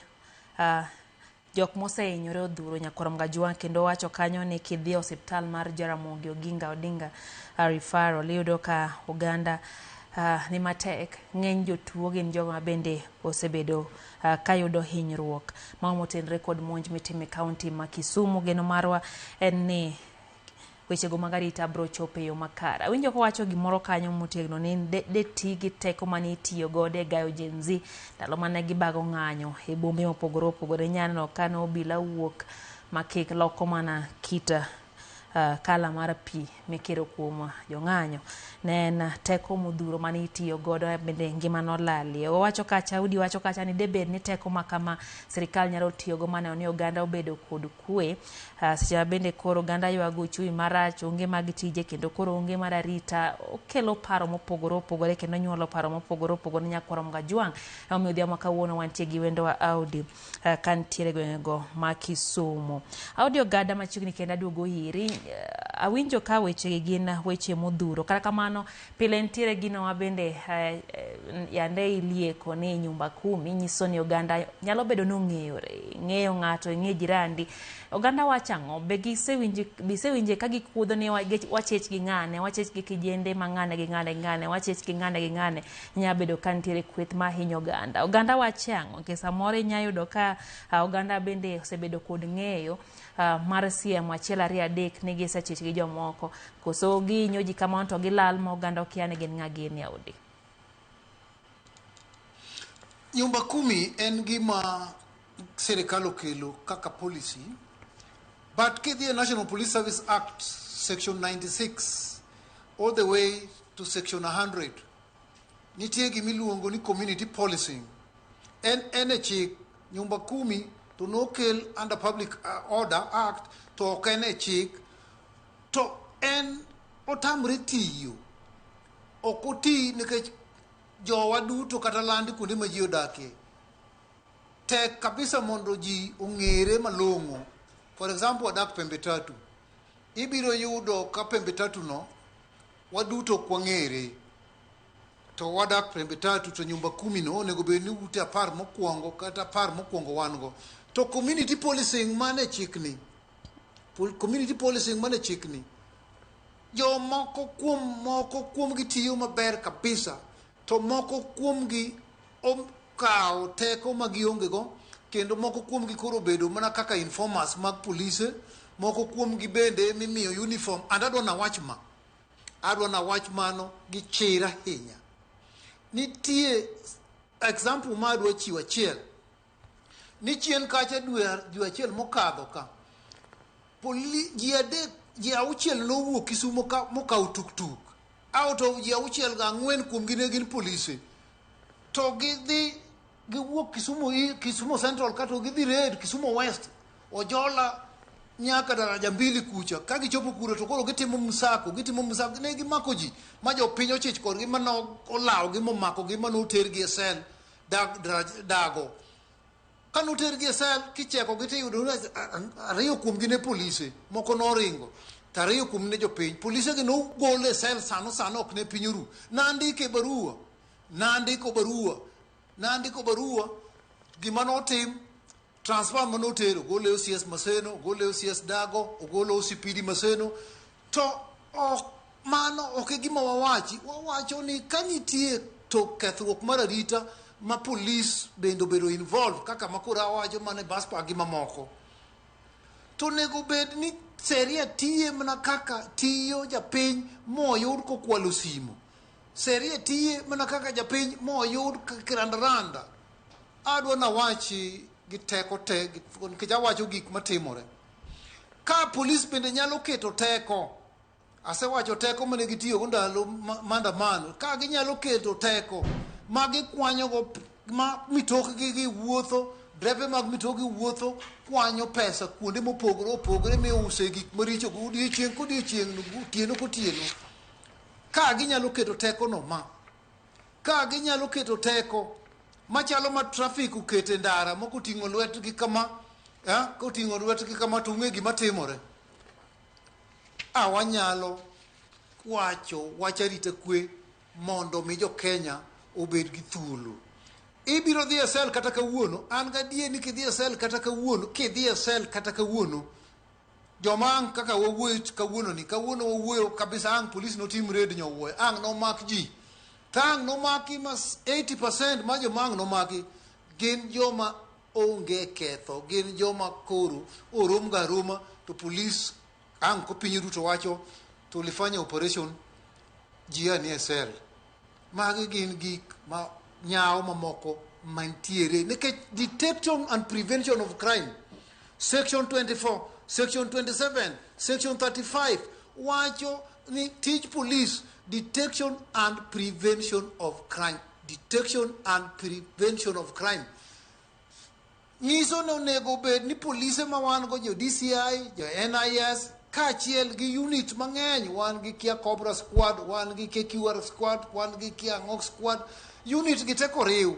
Jok mosehinyore odhuro Nyakwar Mgajwang' kendo wacho kanyo ni kidhi e osiptal mar Jaramogi Oginga Odinga Referral iyudo ka oganda ni matek. Ng'eny jotuo gin jogo ma bende osebedo kayudo hinyruok mago motenore kod monj mitimo e kaunti ma Kisumu. Geno marwa en ni wechego mag arita bro chopo e yo makare. Awinjo kowacho gimoro kanyo motegno ni de ti gi teko mane itiyo godo e gayo Gen Z ndalo mane gibago ng'anyo e bombe mopogore opogore. Inya neno ka ne obila wuok ma kik loko mana kit kala mar pi mikiro kuom jong'anyo. Ne en teko modhuro mane itiyo godo bende ngima nolalie. Owacho kacha, Udi wacho kacha ni debed ni teko ma kama sirikal nyalo tiyogo maneno ni oganda obedo kod kwe. Seche ma bende koro oganda ywago uchumi marach, onge mag tije kendo koro onge mar arita, okelo paro mopogore opogore kendo nyuolo paro mopogore opogore Nyakwar Mgajwang'. Emomiyo odhiambo ma kawuono wantie gi wendowa Audi kantiere e gwengego ma Kisumu. Audi ogada machiegni kendo aduogo iri. Awinjo ka wechegi gin weche modhuro. Kata kamano pile nitiere gino ma bende yande ilieko ni nyumba kumi nyiso ni oganda nyalo bedo ni ong'eyore. Ing'eyo ng'ato, ing'e jirandi. Oganda wacho ang'o? Be gisewinje ka gikuodho ni wachech gi ng'ane, wachech gi kijende ma ng'ane gi ng'ane gi ng'ane, wachech gi ng'ane gi ng'ane. Nya bedo ka nitiere kweth mahinyo oganda. Oganda wacho ang'o? Nikech samoro inya yudo ka oganda bende osebedo kod ng'eyo mar siemo achiel ariyo adek ni gisechich gi jomoko. Koso gihinyo ji kamano to gilal ma oganda okia ni gin ng'a gini Audi. Nyumba kumi en gima sirikal okelo kaka policy, but kidhi e National Police Service Act section 96 all the way to section 100 nitie gimiluongo ni community policing. En e chik nyumba kumi to nokel under Public Order Act to ok en e chik to en otamre tiyo. Ok oti nikech jowa duto kata landi kuonde ma ji odakie tek kabisa mondo ji ong'ere malong'o. For example, wadak pembe tatu. Ibiro yudo ka pembe tatu no waduto ok wang'ere. To wadak pembe tatu to nyumba kumi no onego bed ni ute 10 mokwongo kata 10 mokwongo wan go. To community policing mane chikni, community policing mane chikni, jomoko kuom moko kuomgi tiyo maber kabisa to moko kuomgi okawo teko ma gionge go kendo moko kuomgi koro obedo mana kaka informers mag polise, moko kuomgi bende mimiyo uniform. And adwa nawach ma, adwa nawach mano gi chir ahinya. Nitie example ma adwa chiwo achiel. Ni chien kacha dwe achiel mokadho ka, ji adek, ji auchiel nowuok Kisumo ka mokawo tuktuk. Out of ji auchiel ga 4 kuomgi ne gin polise. To gidhi giwuok Kisumu Central ka to gidhi raid Kisumu West, Ojola nyaka daraja mbili kucha. Ka gichopo kuro to koro gitimo msako, ne gimako ji ma jopiny ochich kodgi mane olawogi momakogi mane otergi e sel dago. Kane otergi e sel kichekogi tiyudo ni 2 kuomgi ne polise, moko noringo, to 2 kuomgi ne jopiny. Polise gi nogol e sel sano ok ne piny oru. Nandiko barua, gima notim, transfer manotero, ogole OCS Maseno, ogole OCS Dago, ogolo OCPD Maseno, to ok mano ok e gima wawachi. Wawacho ni ka nitie to kethruok mar arita ma polis bende obedo involved kaka makoro awacho mane bus park gi mamoko, to onego bed ni sheria tiye mana kaka tiyo japiny moyud kokwalo simo. Sheria tiye mana kaka japiny moyud kirandaranda. Adwa nawachi gi teko te, nikech awacho gik matimore. Ka polis bende nyalo keto teko, asewacho teko mane gitiyogo ndalo maandamano, ka ginyalo keto teko ma gikwanyogo ma mitokgi gi wuotho, drepe mag mitokgi wuotho, kwanyo pesa kuonde mopogore opogore miuse gik maricho go odiechieng' kodiechieng', otieno kotieno. Ka ginyalo keto teko no ma, ka ginyalo keto teko machalo ma traffic okete ndara moko oting'o lwetgi kama, koting'o lwetgi kama to ung'e gima timore. Wanyalo wacho wach arita kwe mondo mi jo Kenya obed gi thuolo. Ibiro dhi e sel kata kawuono, an gadier ni kidhi e sel kata kawuono, kidhi e sel kata kawuono, joma ang' kaka wawuoyo kawuono ni, kawuono wawuoyo kabisa ang' polis notim raid nyowuoyo, ang' nomak ji. To ang' nomaki ma 80% ma joma ang' nomaki gin joma onge ketho, gin joma koro orom ga aroma to polis ang' ko piny Ruto wacho tulifanya operation ji a nie sel. Magi gin gik ma nyawo mamoko mantiere nikech detection and prevention of crime section 24 section 27 section 35 wacho ni tij police detection and prevention of crime detection and prevention of crime nyiso ni onego bed ni polise ma wan go jo DCI jo NIS kaachiel gi unit mang'eny wan gi kia Cobra squad wan gi KQR squad wan gi kia Ang'ok squad unit gi te koriw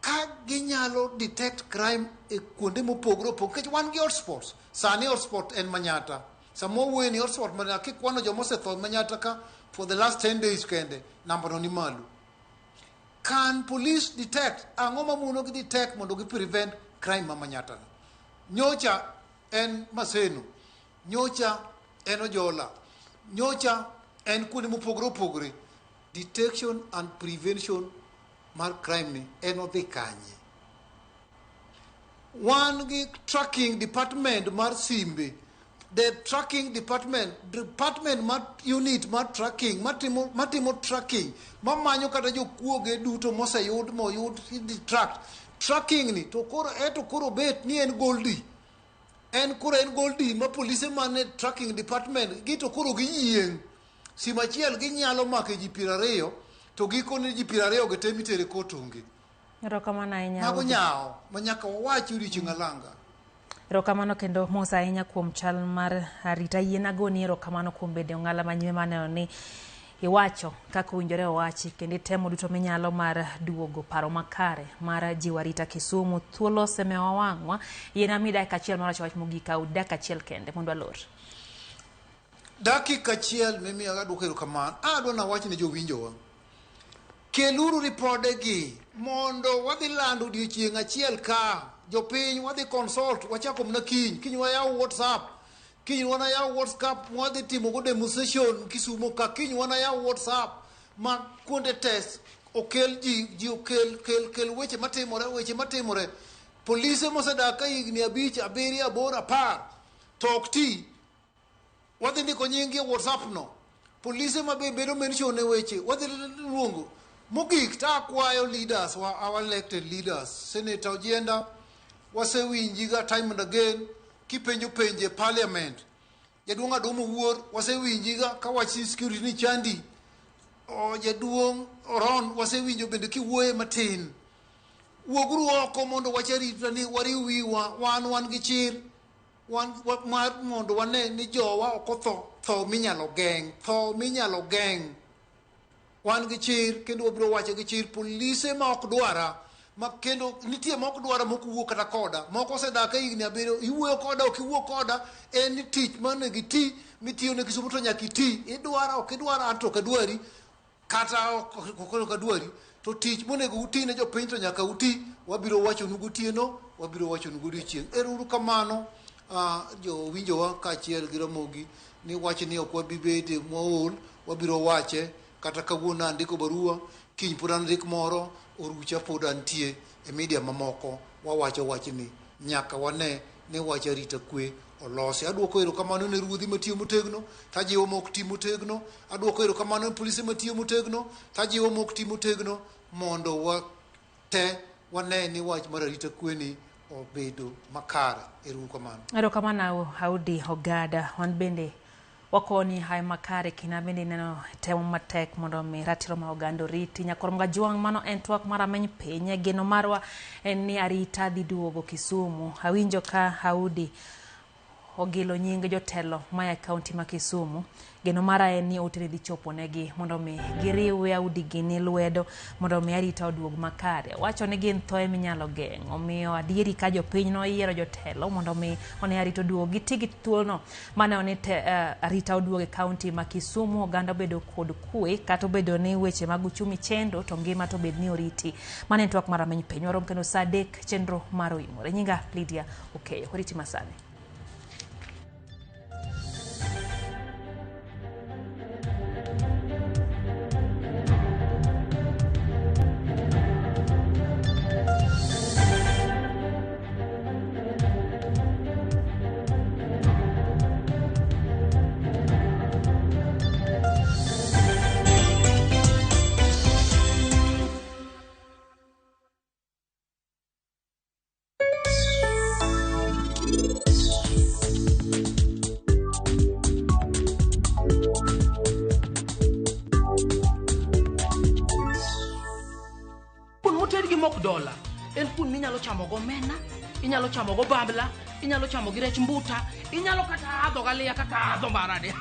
ka ginyalo detect crime e kuonde mopogore opogore nikech wan gi hotspots sani hotspot en Manyata sama wawuoyo ni hotspot Manyata kikwano joma osetho Manyata ka for the last 10 days kende namba no ni malo can police detect ang'o mamono gi detect mondo gi prevent crime ma Manyata no nyocha en Maseno nyocha en Ojola nyocha en kuonde mopogore opogore detection and prevention mar crime ni en odhi kanye wan gi tracking department mar simbe the tracking department department mar unit mar tracking matimo, matimo tracking mamanyo kata jokuoge duto moseyud moyud idhi track tracking ni to koro eto koro bet ni en goldi en koro en goldi ma polise mane tracking department gi to koro giyieng' sim achiel ginyalo mako ji 20 to gikone ji 20 go te mitere kot onge Erokamano ahinya. mago Audi. nyawo ma nyaka wawachi odiochieng' alanga Erokamano kendo mos ahinya kuom chal mar arita. Yien agoni erokamano kuom bedo e ong'ala manyime maneno ni iwacho kaka owinjore owachi kendo itemo duto minyalo mar duogo paro makare mar jiwo arita Kisumu. Thuolo osemewa wang'wa. Yien ami dakika achiel mar wacho wach mogik Audi, dakika achiel kende mondo alor. dakika achiel mimiya aduoko erokamano adwa nawach ne jowinjowa keluru ripodegi mondo wadhi lando odiochieng' achiel ka jopiny wadhi consult wachako mana kiny kiny wayaw whatsapp kiny wanayaw whatsapp mwadhi timo go demonstration Kisumu ka kiny wanayaw whatsapp ma kuonde test okel ji ji okel kel kel weche matimore weche matimore polise mosedak ka higni 5 7 8 10 to ok ti wadhi ndiko nying gi e whatsapp no polise ma be bedo mention e weche wadhi luongo mogik ta akwayo leaders wa our elected leaders senator Ojienda wasewinji ga time and again kipenjo penje parliament jaduong' Adomo Wuor wasewinji ga ka wach security ni chandi o jaduong' Oron wasewinjo bende kiwuoye matin wuoguru oko mondo wach arita ni wariw wiwa wan wan gi chir wan wa, mar mondo wane ni jowa ok otho tho minyalo geng' tho minyalo geng' wan gi chir kendo wabiro wacho gi chir polise ma ok dwara ma kendo nitie ma ok dwara mok wuo kata koda moko osedak ka higni 7 iwuoyo koda ok iwuo koda en ni tich monego iti mitiyo ne Kisumu to nyaka iti idwara ok idwara an to ok adwari kata ok adwari to tich monego uti ne jopiny to nyaka uti wabiro wachonu gotieno wabiro wachonu godiochieng' ero uru kamano jowinjowa kaachiel gi Ramogi ni wach ni ok wabi bede mool wabiro wache kata kawuono andiko barua kiny pod andik moro orucha pod antie e media mamoko wawacho wachni nyaka wane ni wach arita kwe olosi. Aduoko erokamano ne ruodhi matiyo motegno tajiwo mok ti motegno aduoko erokamano ne polise matiyo motegno tajiwo mok ti motegno mondo wa te wane ni wach mar arita kwe ni obedo makare. Ero uru kamano. Erokamano Audi Ogada. Wan bende wakoni hayo makare kina bende ineno temo matek mondo mi ratiro ma oganda oriti. Nyakor Mgajwang' mano en twak mar ameny piny. Geno marwa en ni arita dhi duogo Kisumu. Awinjo ka Audi ogilo nying jotelo maya e kaunti ma Kisumu. Geno mara en ni ote dhi chopo negi mondo mi giriw audigi ni lwedo mondo mi arita oduog makare. Wacho ni gin thoe minyalo geng', omiyo adieri ka jopiny noyiero jotelo mondo mi one arita oduog, giti gi thuolono mane one arita oduog e kaunti ma Kisumu, oganda obedo kod kwe kata obedo ni weche mag uchumi chendo to ngima to bed ni oriti. Mano en twak mar Rameny Piny. Warom kendo saa 3 chenro mar Oimore. Nyinga Lydia Okeyo. Oriti masani. Kuon moted gi mok dola en kuon minyalo chamo go omena, inyalo chamo go bambla, inyalo chamo gi rech mbuta, inyalo kata adho galiya kaka adho marani.